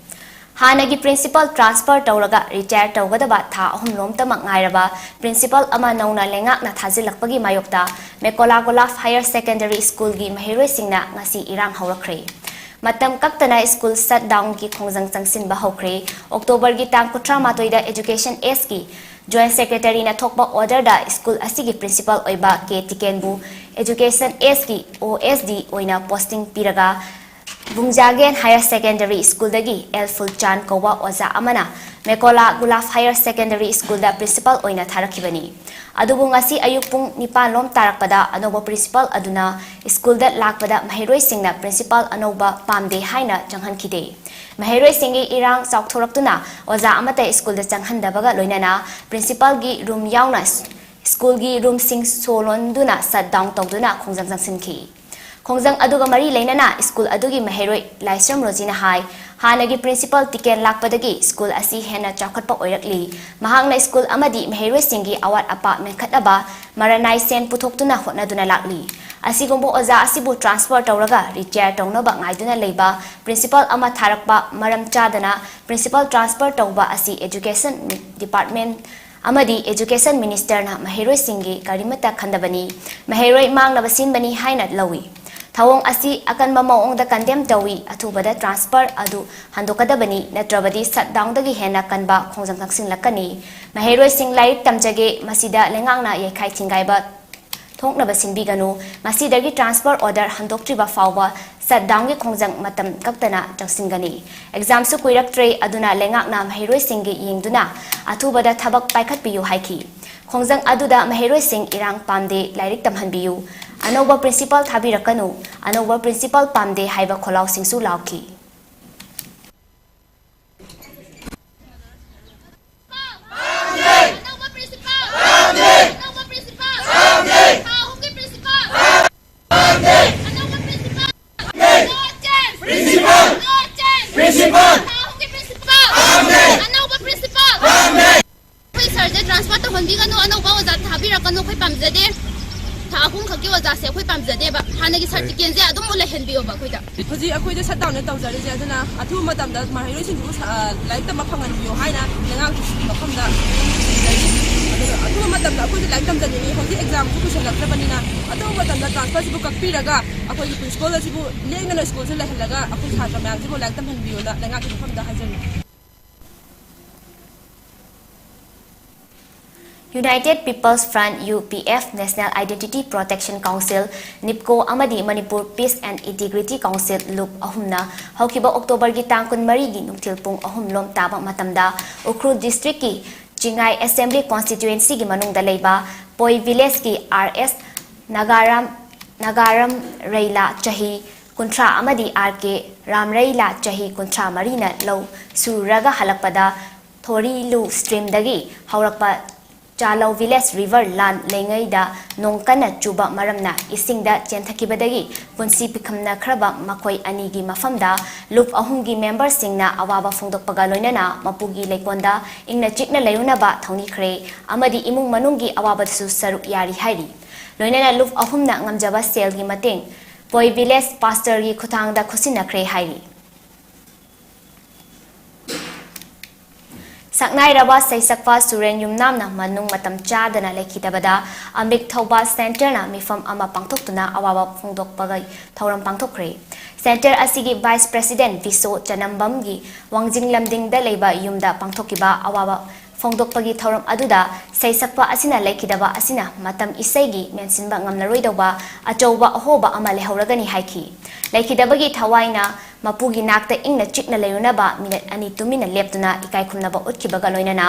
ꯍꯥꯟꯅꯒꯤ principal transfer ꯇꯧꯔꯒ retire ꯇꯧꯒꯗꯕ ꯊꯥ ꯑꯍꯨꯝ ꯂꯣꯝꯇꯃꯛ ꯉꯥꯏꯔꯕ principal ꯑꯃ ꯅꯧꯅ ꯂꯩꯉꯥꯛꯅ ꯊꯥꯖꯤꯜꯂꯛꯄꯒꯤ ꯃꯥꯌꯣꯛꯇ ꯃꯦꯀꯣꯂꯥ ꯒꯣꯂꯥꯞ Higher Secondary Schoolꯒꯤ ꯃꯍꯩꯔꯣꯏꯁꯤꯡꯅ ꯉꯁꯤ ꯏꯔꯥꯡ ꯍꯧꯔꯛꯈ꯭ꯔꯦ꯫ ꯃꯇꯝ ꯀꯛꯇꯅ school shutdownꯒꯤ ꯈꯣꯡꯖꯪ ꯆꯪꯁꯤꯟꯕ ꯍꯧꯈ꯭ꯔꯦ꯫ Octoberꯒꯤ ꯇꯥꯡ ꯀꯨꯟꯊ꯭ꯔꯥ ꯃꯥꯊꯣꯏꯗ Education Sꯒꯤ Joint Secretaryꯅ ꯊꯣꯛꯄ orderꯗ school ꯑꯁꯤꯒꯤ principal ꯑꯣꯏꯕ ꯀꯦ ꯇꯤꯀꯦꯟꯕꯨ Education Sꯒꯤ OSD ꯑꯣꯏꯅ posting ꯄꯤꯔꯒ ꯕꯨꯡꯖꯥꯒꯦꯟ ꯍꯥꯌꯔ ꯁꯦꯀꯦꯟꯗꯔꯤ ꯁ꯭ꯀꯨꯜꯗꯒꯤ ꯑꯦꯜ ꯐꯨꯜꯆꯥꯟ ꯀꯧꯕ ꯑꯣꯖꯥ ꯑꯃꯅ ꯃꯦꯀꯣꯂꯥ ꯒꯨꯂꯥꯐ ꯍꯥꯌꯔ ꯁꯦꯀꯦꯟꯗꯔꯤ ꯁ꯭ꯀꯨꯜꯗ ꯄ꯭ꯔꯤꯟꯁꯤꯄꯥꯜ ꯑꯣꯏꯅ ꯊꯥꯔꯛꯈꯤꯕꯅꯤ꯫ ꯑꯗꯨꯕꯨ ꯉꯁꯤ ꯑꯌꯨꯛ ꯄꯨꯡ ꯅꯤꯄꯥꯟ ꯂꯣꯝ ꯇꯥꯔꯛꯄꯗ ꯑꯅꯧꯕ ꯄ꯭ꯔꯤꯟꯁꯤꯄꯥꯜ ꯑꯗꯨꯅ ꯁ꯭ꯀꯨꯜꯗ ꯂꯥꯛꯄꯗ ꯃꯍꯩꯔꯣꯏꯁꯤꯡꯅ ꯄ꯭ꯔꯤꯟꯁꯤꯄꯥꯜ ꯑꯅꯧꯕ ꯄꯥꯝꯗꯦ ꯍꯥꯏꯅ ꯆꯪꯍꯟꯈꯤꯗꯦ꯫ ꯃꯍꯩꯔꯣꯏꯁꯤꯡꯒꯤ ꯏꯔꯥꯡ ꯆꯥꯎꯊꯣꯔꯛꯇꯨꯅ ꯑꯣꯖꯥ ꯑꯃꯠꯇ ꯁ꯭ꯀꯨꯜꯗ ꯆꯪꯍꯟꯗꯕꯒ ꯂꯣꯏꯅꯅ ꯄ꯭ꯔꯤꯟꯁꯤꯄꯥꯜꯒꯤ ꯔꯨꯝ ꯌꯥꯎꯅ ꯁ꯭ꯀꯨꯜꯒꯤ ꯔꯨꯝꯁꯤꯡ ꯁꯣ ꯂꯣꯟꯗꯨꯅ ꯁꯠ ꯗꯥꯎꯟ ꯇꯧꯗꯨꯅ ꯈꯣꯡꯖꯪ ꯆꯪꯁꯤꯟꯈꯤ꯫ ꯈꯣꯡꯖꯪ ꯑꯗꯨꯒ ꯃꯔꯤ ꯂꯩꯅꯅ ꯁ꯭ꯀꯨꯜ ꯑꯗꯨꯒꯤ ꯃꯍꯩꯔꯣꯏ ꯂꯥꯏꯁ꯭ꯔꯝ ꯔꯣꯖꯤꯅ ꯍꯥꯏ, ꯍꯥꯟꯅꯒꯤ ꯄ꯭ꯔꯤꯟꯁꯤꯄꯥꯜ ꯇꯤꯀꯦꯟ ꯂꯥꯛꯄꯗꯒꯤ ꯁ꯭ꯀꯨꯜ ꯑꯁꯤ ꯍꯦꯟꯅ ꯆꯥꯎꯈꯠꯄ ꯑꯣꯏꯔꯛꯂꯤ꯫ ꯃꯍꯥꯛꯅ ꯁ꯭ꯀꯨꯜ ꯑꯃꯗꯤ ꯃꯍꯩꯔꯣꯏꯁꯤꯡꯒꯤ ꯑꯋꯥꯠ ꯑꯄꯥ ꯃꯦꯟꯈꯠꯅꯕ ꯃꯔꯅꯥꯏ ꯁꯦꯟ ꯄꯨꯊꯣꯛꯇꯨꯅ ꯍꯣꯠꯅꯗꯨꯅ ꯂꯥꯛꯂꯤ꯫ ꯑꯁꯤꯒꯨꯝꯕ ꯑꯣꯖꯥ ꯑꯁꯤꯕꯨ ꯇ꯭ꯔꯥꯟꯁꯐꯔ ꯇꯧꯔꯒ ꯔꯤꯇꯥꯌꯔ ꯇꯧꯅꯕ ꯉꯥꯏꯗꯨꯅ ꯂꯩꯕ ꯄ꯭ꯔꯤꯟꯁꯤꯄꯥꯜ ꯑꯃ ꯊꯥꯔꯛꯄ ꯃꯔꯝ ꯆꯥꯗꯅ ꯄ꯭ꯔꯤꯟꯁꯤꯄꯥꯜ ꯇ꯭ꯔꯥꯟꯁꯐꯔ ꯇꯧꯕ ꯑꯁꯤ ꯑꯦꯖꯨꯀꯦꯁꯟ ꯗꯤꯄꯥꯔꯠꯃꯦꯟ ꯑꯃꯗꯤ ꯑꯦꯖꯨꯀꯦꯁꯟ ꯃꯤꯅꯤꯁꯇꯔꯅ ꯃꯍꯩꯔꯣꯏꯁꯤꯡꯒꯤ ꯀꯔꯤꯃꯠꯇ ꯈꯟꯗꯕꯅꯤ, ꯃꯍꯩꯔꯣꯏ ꯃꯥꯡꯅꯕ ꯁꯤꯟꯕꯅꯤ ꯍꯥꯏꯅ ꯂꯧꯏ꯫ ꯊꯧꯑꯣꯡ ꯑꯁꯤ ꯑꯀꯟꯕ ꯃꯑꯣꯡꯗ ꯀꯟꯗꯦꯝ ꯇꯧꯏ꯫ ꯑꯊꯨꯕꯗ ꯇ꯭ꯔꯥꯟꯁꯐꯔ ꯑꯗꯨ ꯍꯟꯗꯣꯛꯀꯗꯕꯅꯤ, ꯅꯠꯇ꯭ꯔꯕꯗꯤ ꯁꯠ ꯗꯥꯎꯟꯗꯒꯤ ꯍꯦꯟꯅ ꯀꯟꯕ ꯈꯣꯡꯖꯪ ꯆꯪꯁꯤꯜꯂꯛꯀꯅꯤ꯫ ꯃꯍꯩꯔꯣꯏꯁꯤꯡ ꯂꯥꯏꯔꯤꯛ ꯇꯝꯖꯒꯦ, ꯃꯁꯤꯗ ꯂꯩꯉꯥꯛꯅ ꯌꯩꯈꯥꯏ ꯊꯤꯡꯒꯥꯏꯕ ꯊꯣꯛꯅꯕ ꯁꯤꯟꯕꯤꯒꯅꯨ꯫ ꯉꯁꯤꯗꯒꯤ ꯇ꯭ꯔꯥꯟꯁꯐꯔ ꯑꯣꯔꯗꯔ ꯍꯟꯗꯣꯛꯇ꯭ꯔꯤꯕ ꯐꯥꯎꯕ ꯁꯠ ꯗꯥꯎꯟꯒꯤ ꯈꯣꯡꯖꯪ ꯃꯇꯝ ꯀꯛꯇꯅ ꯆꯪꯁꯤꯟꯒꯅꯤ꯫ ꯑꯦꯛꯖꯥꯝꯁꯨ ꯀꯨꯏꯔꯛꯇ꯭ꯔꯦ, ꯑꯗꯨꯅ ꯂꯩꯉꯥꯛꯅ ꯃꯍꯩꯔꯣꯏꯁꯤꯡꯒꯤ ꯌꯦꯡꯗꯨꯅ ꯑꯊꯨꯕꯗ ꯊꯕꯛ ꯄꯥꯏꯈꯠꯄꯤꯌꯨ ꯍꯥꯏꯈꯤ꯫ ꯈꯣꯡꯖꯪ ꯑꯗꯨꯗ ꯃꯍꯩꯔꯣꯏꯁꯤꯡ ꯏꯔꯥꯡ ꯄꯥꯝꯗꯦ, ꯂꯥꯏꯔꯤꯛ ꯇꯝꯍꯟꯕꯤꯌꯨ, ꯑꯅꯧꯕ ꯄ꯭ꯔꯤꯟꯁꯤꯄꯥꯜ ꯊꯥꯕꯤꯔꯛꯀꯅꯨ, ꯑꯅꯧꯕ ꯄ꯭ꯔꯤꯟꯁꯤꯄꯥꯜ ꯄꯥꯝꯗꯦ ꯍꯥꯏꯕ ꯈꯣꯜꯂꯥꯎꯁꯤꯡꯁꯨ ꯂꯥꯎꯈꯤ꯫ ꯑꯅꯧꯕ ꯄ꯭ꯔꯤꯟꯁꯤꯄꯥꯜ! ꯑꯅꯧꯕ ꯄ꯭ꯔꯤꯟꯁꯤꯄꯥꯜ! ꯊꯥ ꯑꯍꯨꯝꯒꯤ ꯄ꯭ꯔꯤꯟꯁꯤꯄꯥꯜ! ꯑꯅꯧꯕ principal! No change! Principal! No change! Principal! ꯊꯥ ꯑꯍꯨꯝꯒꯤ ꯄ꯭ꯔꯤꯟꯁꯤꯄꯥꯜ! ꯑꯅꯧꯕ ꯄ꯭ꯔꯤꯟꯁꯤꯄꯥꯜ! ꯑꯩꯈꯣꯏ ꯁꯥꯔꯁꯦ ꯇ꯭ꯔꯥꯟꯁꯐꯔ ꯇꯧꯍꯟꯕꯤꯒꯅꯨ, ꯑꯅꯧꯕ ꯑꯣꯖꯥ ꯊꯥꯕꯤꯔꯛꯀꯅꯨ, ꯑꯩꯈꯣꯏ ꯄꯥꯝꯖꯗꯦ꯫ ꯊꯥ ꯑꯍꯨꯝꯈꯛꯀꯤ ꯑꯣꯖꯥꯁꯦ ꯑꯩꯈꯣꯏ ꯄꯥꯝꯖꯗꯦꯕ꯫ ꯍꯥꯟꯅꯒꯤ ꯁꯥꯔ ꯇꯤꯀꯦꯟꯁꯦ ꯑꯗꯨꯝ ꯂꯩꯍꯟꯕꯤꯌꯣꯕ ꯑꯩꯈꯣꯏꯗ꯫ ꯍꯧꯖꯤꯛ ꯑꯩꯈꯣꯏꯗ ꯁꯠ ꯗꯥꯎꯟꯅꯦ ꯇꯧꯖꯔꯤꯁꯦ, ꯑꯗꯨꯅ ꯑꯊꯨꯕ ꯃꯇꯝꯗ ꯃꯍꯩꯔꯣꯏꯁꯤꯡꯁꯤꯕꯨ ꯁ-, ꯑ, ꯂꯥꯏꯔꯤꯛ ꯇꯝꯕ ꯐꯪꯍꯟꯕꯤꯌꯨ ꯍꯥꯏꯅ ꯂꯩꯉꯥꯛꯀꯤ ꯃꯐꯝꯗ ꯅꯤꯖꯔꯤ꯫ ꯑꯗꯨꯒ ꯑꯊꯨꯕ ꯃꯇꯝꯗ ꯑꯩꯈꯣꯏꯁꯨ ꯂꯥꯏꯔꯤꯛ ꯇꯝꯖꯅꯤꯡꯉꯤ꯫ ꯍꯧꯖꯤꯛ ꯑꯦꯛꯖꯥꯝꯁꯨ ꯀꯨꯏꯁꯜꯂꯛꯇ꯭ꯔꯕꯅꯤꯅ ꯑꯊꯨꯕ ꯃꯇꯝꯗ ꯇ꯭ꯔꯥꯟꯁꯐꯔꯁꯤꯕꯨ ꯀꯛꯄꯤꯔꯒ ꯑꯩꯈꯣꯏꯒꯤ ꯄ꯭ꯔꯤꯟꯁꯤꯄꯥꯜ ꯑꯁꯤꯕꯨ ꯂꯦꯡꯗꯅ ꯁ꯭ꯀꯨꯜꯁꯤꯗ ꯂꯩꯍꯜꯂꯒ ꯑꯩꯈꯣꯏ ꯁꯥꯇ꯭ꯔ ꯃꯌꯥꯝꯁꯤꯕꯨ ꯂꯥꯏꯔꯤꯛ ꯇꯝꯍꯟꯕꯤꯌꯨꯅ ꯂꯩꯉꯥꯛꯀꯤ ꯃꯐꯝꯗ ꯍꯥꯏꯖꯔꯤ꯫ United People's Front, U P F, National Identity Protection Council, NIPCO, ꯑꯃꯗꯤ Manipur Peace and Integrity Council, ꯂꯨꯞ ꯑꯍꯨꯝꯅ ꯍꯧꯈꯤꯕ ꯑꯣꯛꯇꯣꯕꯔꯒꯤ ꯇꯥꯡ ꯀꯨꯟꯃꯔꯤꯒꯤ ꯅꯨꯡꯊꯤꯜ ꯄꯨꯡ ꯑꯍꯨꯝ ꯂꯣꯝ ꯇꯥꯕ ꯃꯇꯝꯗ ꯎꯈ꯭ꯔꯨꯜ district ꯀꯤ ꯆꯤꯡꯉꯥꯏ Assembly Constituency ꯒꯤ ꯃꯅꯨꯡꯗ ꯂꯩꯕ ꯄꯣꯏ village ꯀꯤ R S ꯅꯥꯒꯥꯔꯥꯝ, ꯅꯥꯒꯥꯔꯥꯝ ꯔꯩꯂꯥ, ꯆꯍꯤ ꯀꯨꯟꯊ꯭ꯔꯥ, ꯑꯃꯗꯤ R K ꯔꯥꯝꯔꯩꯂꯥ, ꯆꯍꯤ ꯀꯨꯟꯊ꯭ꯔꯥ ꯃꯔꯤꯅ ꯂꯧ ꯁꯨꯔꯒ ꯍꯜꯂꯛꯄꯗ ꯊꯣꯔꯤꯂꯨ stream ꯗꯒꯤ ꯍꯧꯔꯛꯄ ꯆꯥꯂꯧ village river ꯂꯥꯟ ꯂꯩꯉꯩꯗ ꯅꯣꯡ ꯀꯟꯅ ꯆꯨꯕ ꯃꯔꯝꯅ ꯏꯁꯤꯡꯗ ꯆꯦꯟꯊꯈꯤꯕꯗꯒꯤ ꯄꯨꯟꯁꯤ ꯄꯤꯈꯝꯅꯈ꯭ꯔꯕ ꯃꯈꯣꯏ ꯑꯅꯤꯒꯤ ꯃꯐꯝꯗ ꯂꯨꯞ ꯑꯍꯨꯝꯒꯤ member ꯁꯤꯡꯅ ꯑꯋꯥꯕ ꯐꯣꯡꯗꯣꯛꯄꯒ ꯂꯣꯏꯅꯅ ꯃꯄꯨꯒꯤ ꯂꯩꯀꯣꯟꯗ ꯏꯪꯅ ꯆꯤꯛꯅ ꯂꯩꯔꯨꯅꯕ ꯊꯧꯅꯤꯈ꯭ꯔꯦ ꯑꯃꯗꯤ ꯏꯃꯨꯡ ꯃꯅꯨꯡꯒꯤ ꯑꯋꯥꯕꯗꯁꯨ ꯁꯔꯨꯛ ꯌꯥꯔꯤ ꯍꯥꯏꯔꯤ꯫ ꯂꯣꯏꯅꯅ ꯂꯨꯞ ꯑꯍꯨꯝꯅ ꯉꯝꯖꯕ ꯁꯦꯜꯒꯤ ꯃꯇꯦꯡ ꯄꯣꯏ village pastor ꯒꯤ ꯈꯨꯠꯊꯥꯡꯗ ꯈꯨꯠꯁꯤꯟꯅꯈ꯭ꯔꯦ ꯍꯥꯏꯔꯤ꯫ ꯁꯛꯅꯥꯏꯔꯕ ꯁꯩꯁꯛꯄ ꯁꯨꯔꯦꯟ ꯌꯨꯝꯅꯥꯝꯅ ꯃꯅꯨꯡ ꯃꯇꯝ ꯆꯥꯗꯅ ꯂꯩꯈꯤꯗꯕꯗ ꯑꯃ꯭ꯔꯤꯛ ꯊꯧꯕꯥꯜ centre ꯅ ꯃꯤꯐꯝ ꯑꯃ ꯄꯥꯡꯊꯣꯛꯇꯨꯅ ꯑꯋꯥꯕ ꯐꯣꯡꯗꯣꯛꯄꯒꯤ ꯊꯧꯔꯝ ꯄꯥꯡꯊꯣꯛꯈ꯭ꯔꯦ꯫ Centre ꯑꯁꯤꯒꯤ vice president ꯕꯤꯁꯣ ꯆꯅꯝꯕꯝꯒꯤ ꯋꯥꯡꯖꯤꯡ ꯂꯝꯗꯤꯡꯗ ꯂꯩꯕ ꯌꯨꯝꯗ ꯄꯥꯡꯊꯣꯛꯈꯤꯕ ꯑꯋꯥꯕ ꯐꯣꯡꯗꯣꯛꯄꯒꯤ ꯊꯧꯔꯝ ꯑꯗꯨꯗ ꯁꯩꯁꯛꯄ ꯑꯁꯤꯅ ꯂꯩꯈꯤꯗꯕ ꯑꯁꯤꯅ ꯃꯇꯝ ꯏꯁꯩꯒꯤ ꯃꯦꯟꯁꯤꯟꯕ ꯉꯝꯂꯔꯣꯏꯗꯧꯕ ꯑꯆꯧꯕ ꯑꯍꯣꯕ ꯑꯃ ꯂꯩꯍꯧꯔꯒꯅꯤ ꯍꯥꯏꯈꯤ꯫ ꯂꯩꯈꯤꯗꯕꯒꯤ ꯊꯋꯥꯏꯅ ꯃꯄꯨꯒꯤ ꯅꯥꯛꯇ ꯏꯪꯅ ꯆꯤꯛꯅ ꯂꯩꯔꯨꯅꯕ minute ꯑꯅꯤ ꯇꯨꯃꯤꯟꯅ ꯂꯦꯞꯇꯨꯅ ꯏꯀꯥꯏ ꯈꯨꯝꯅꯕ ꯎꯠꯈꯤꯕꯒ ꯂꯣꯏꯅꯅ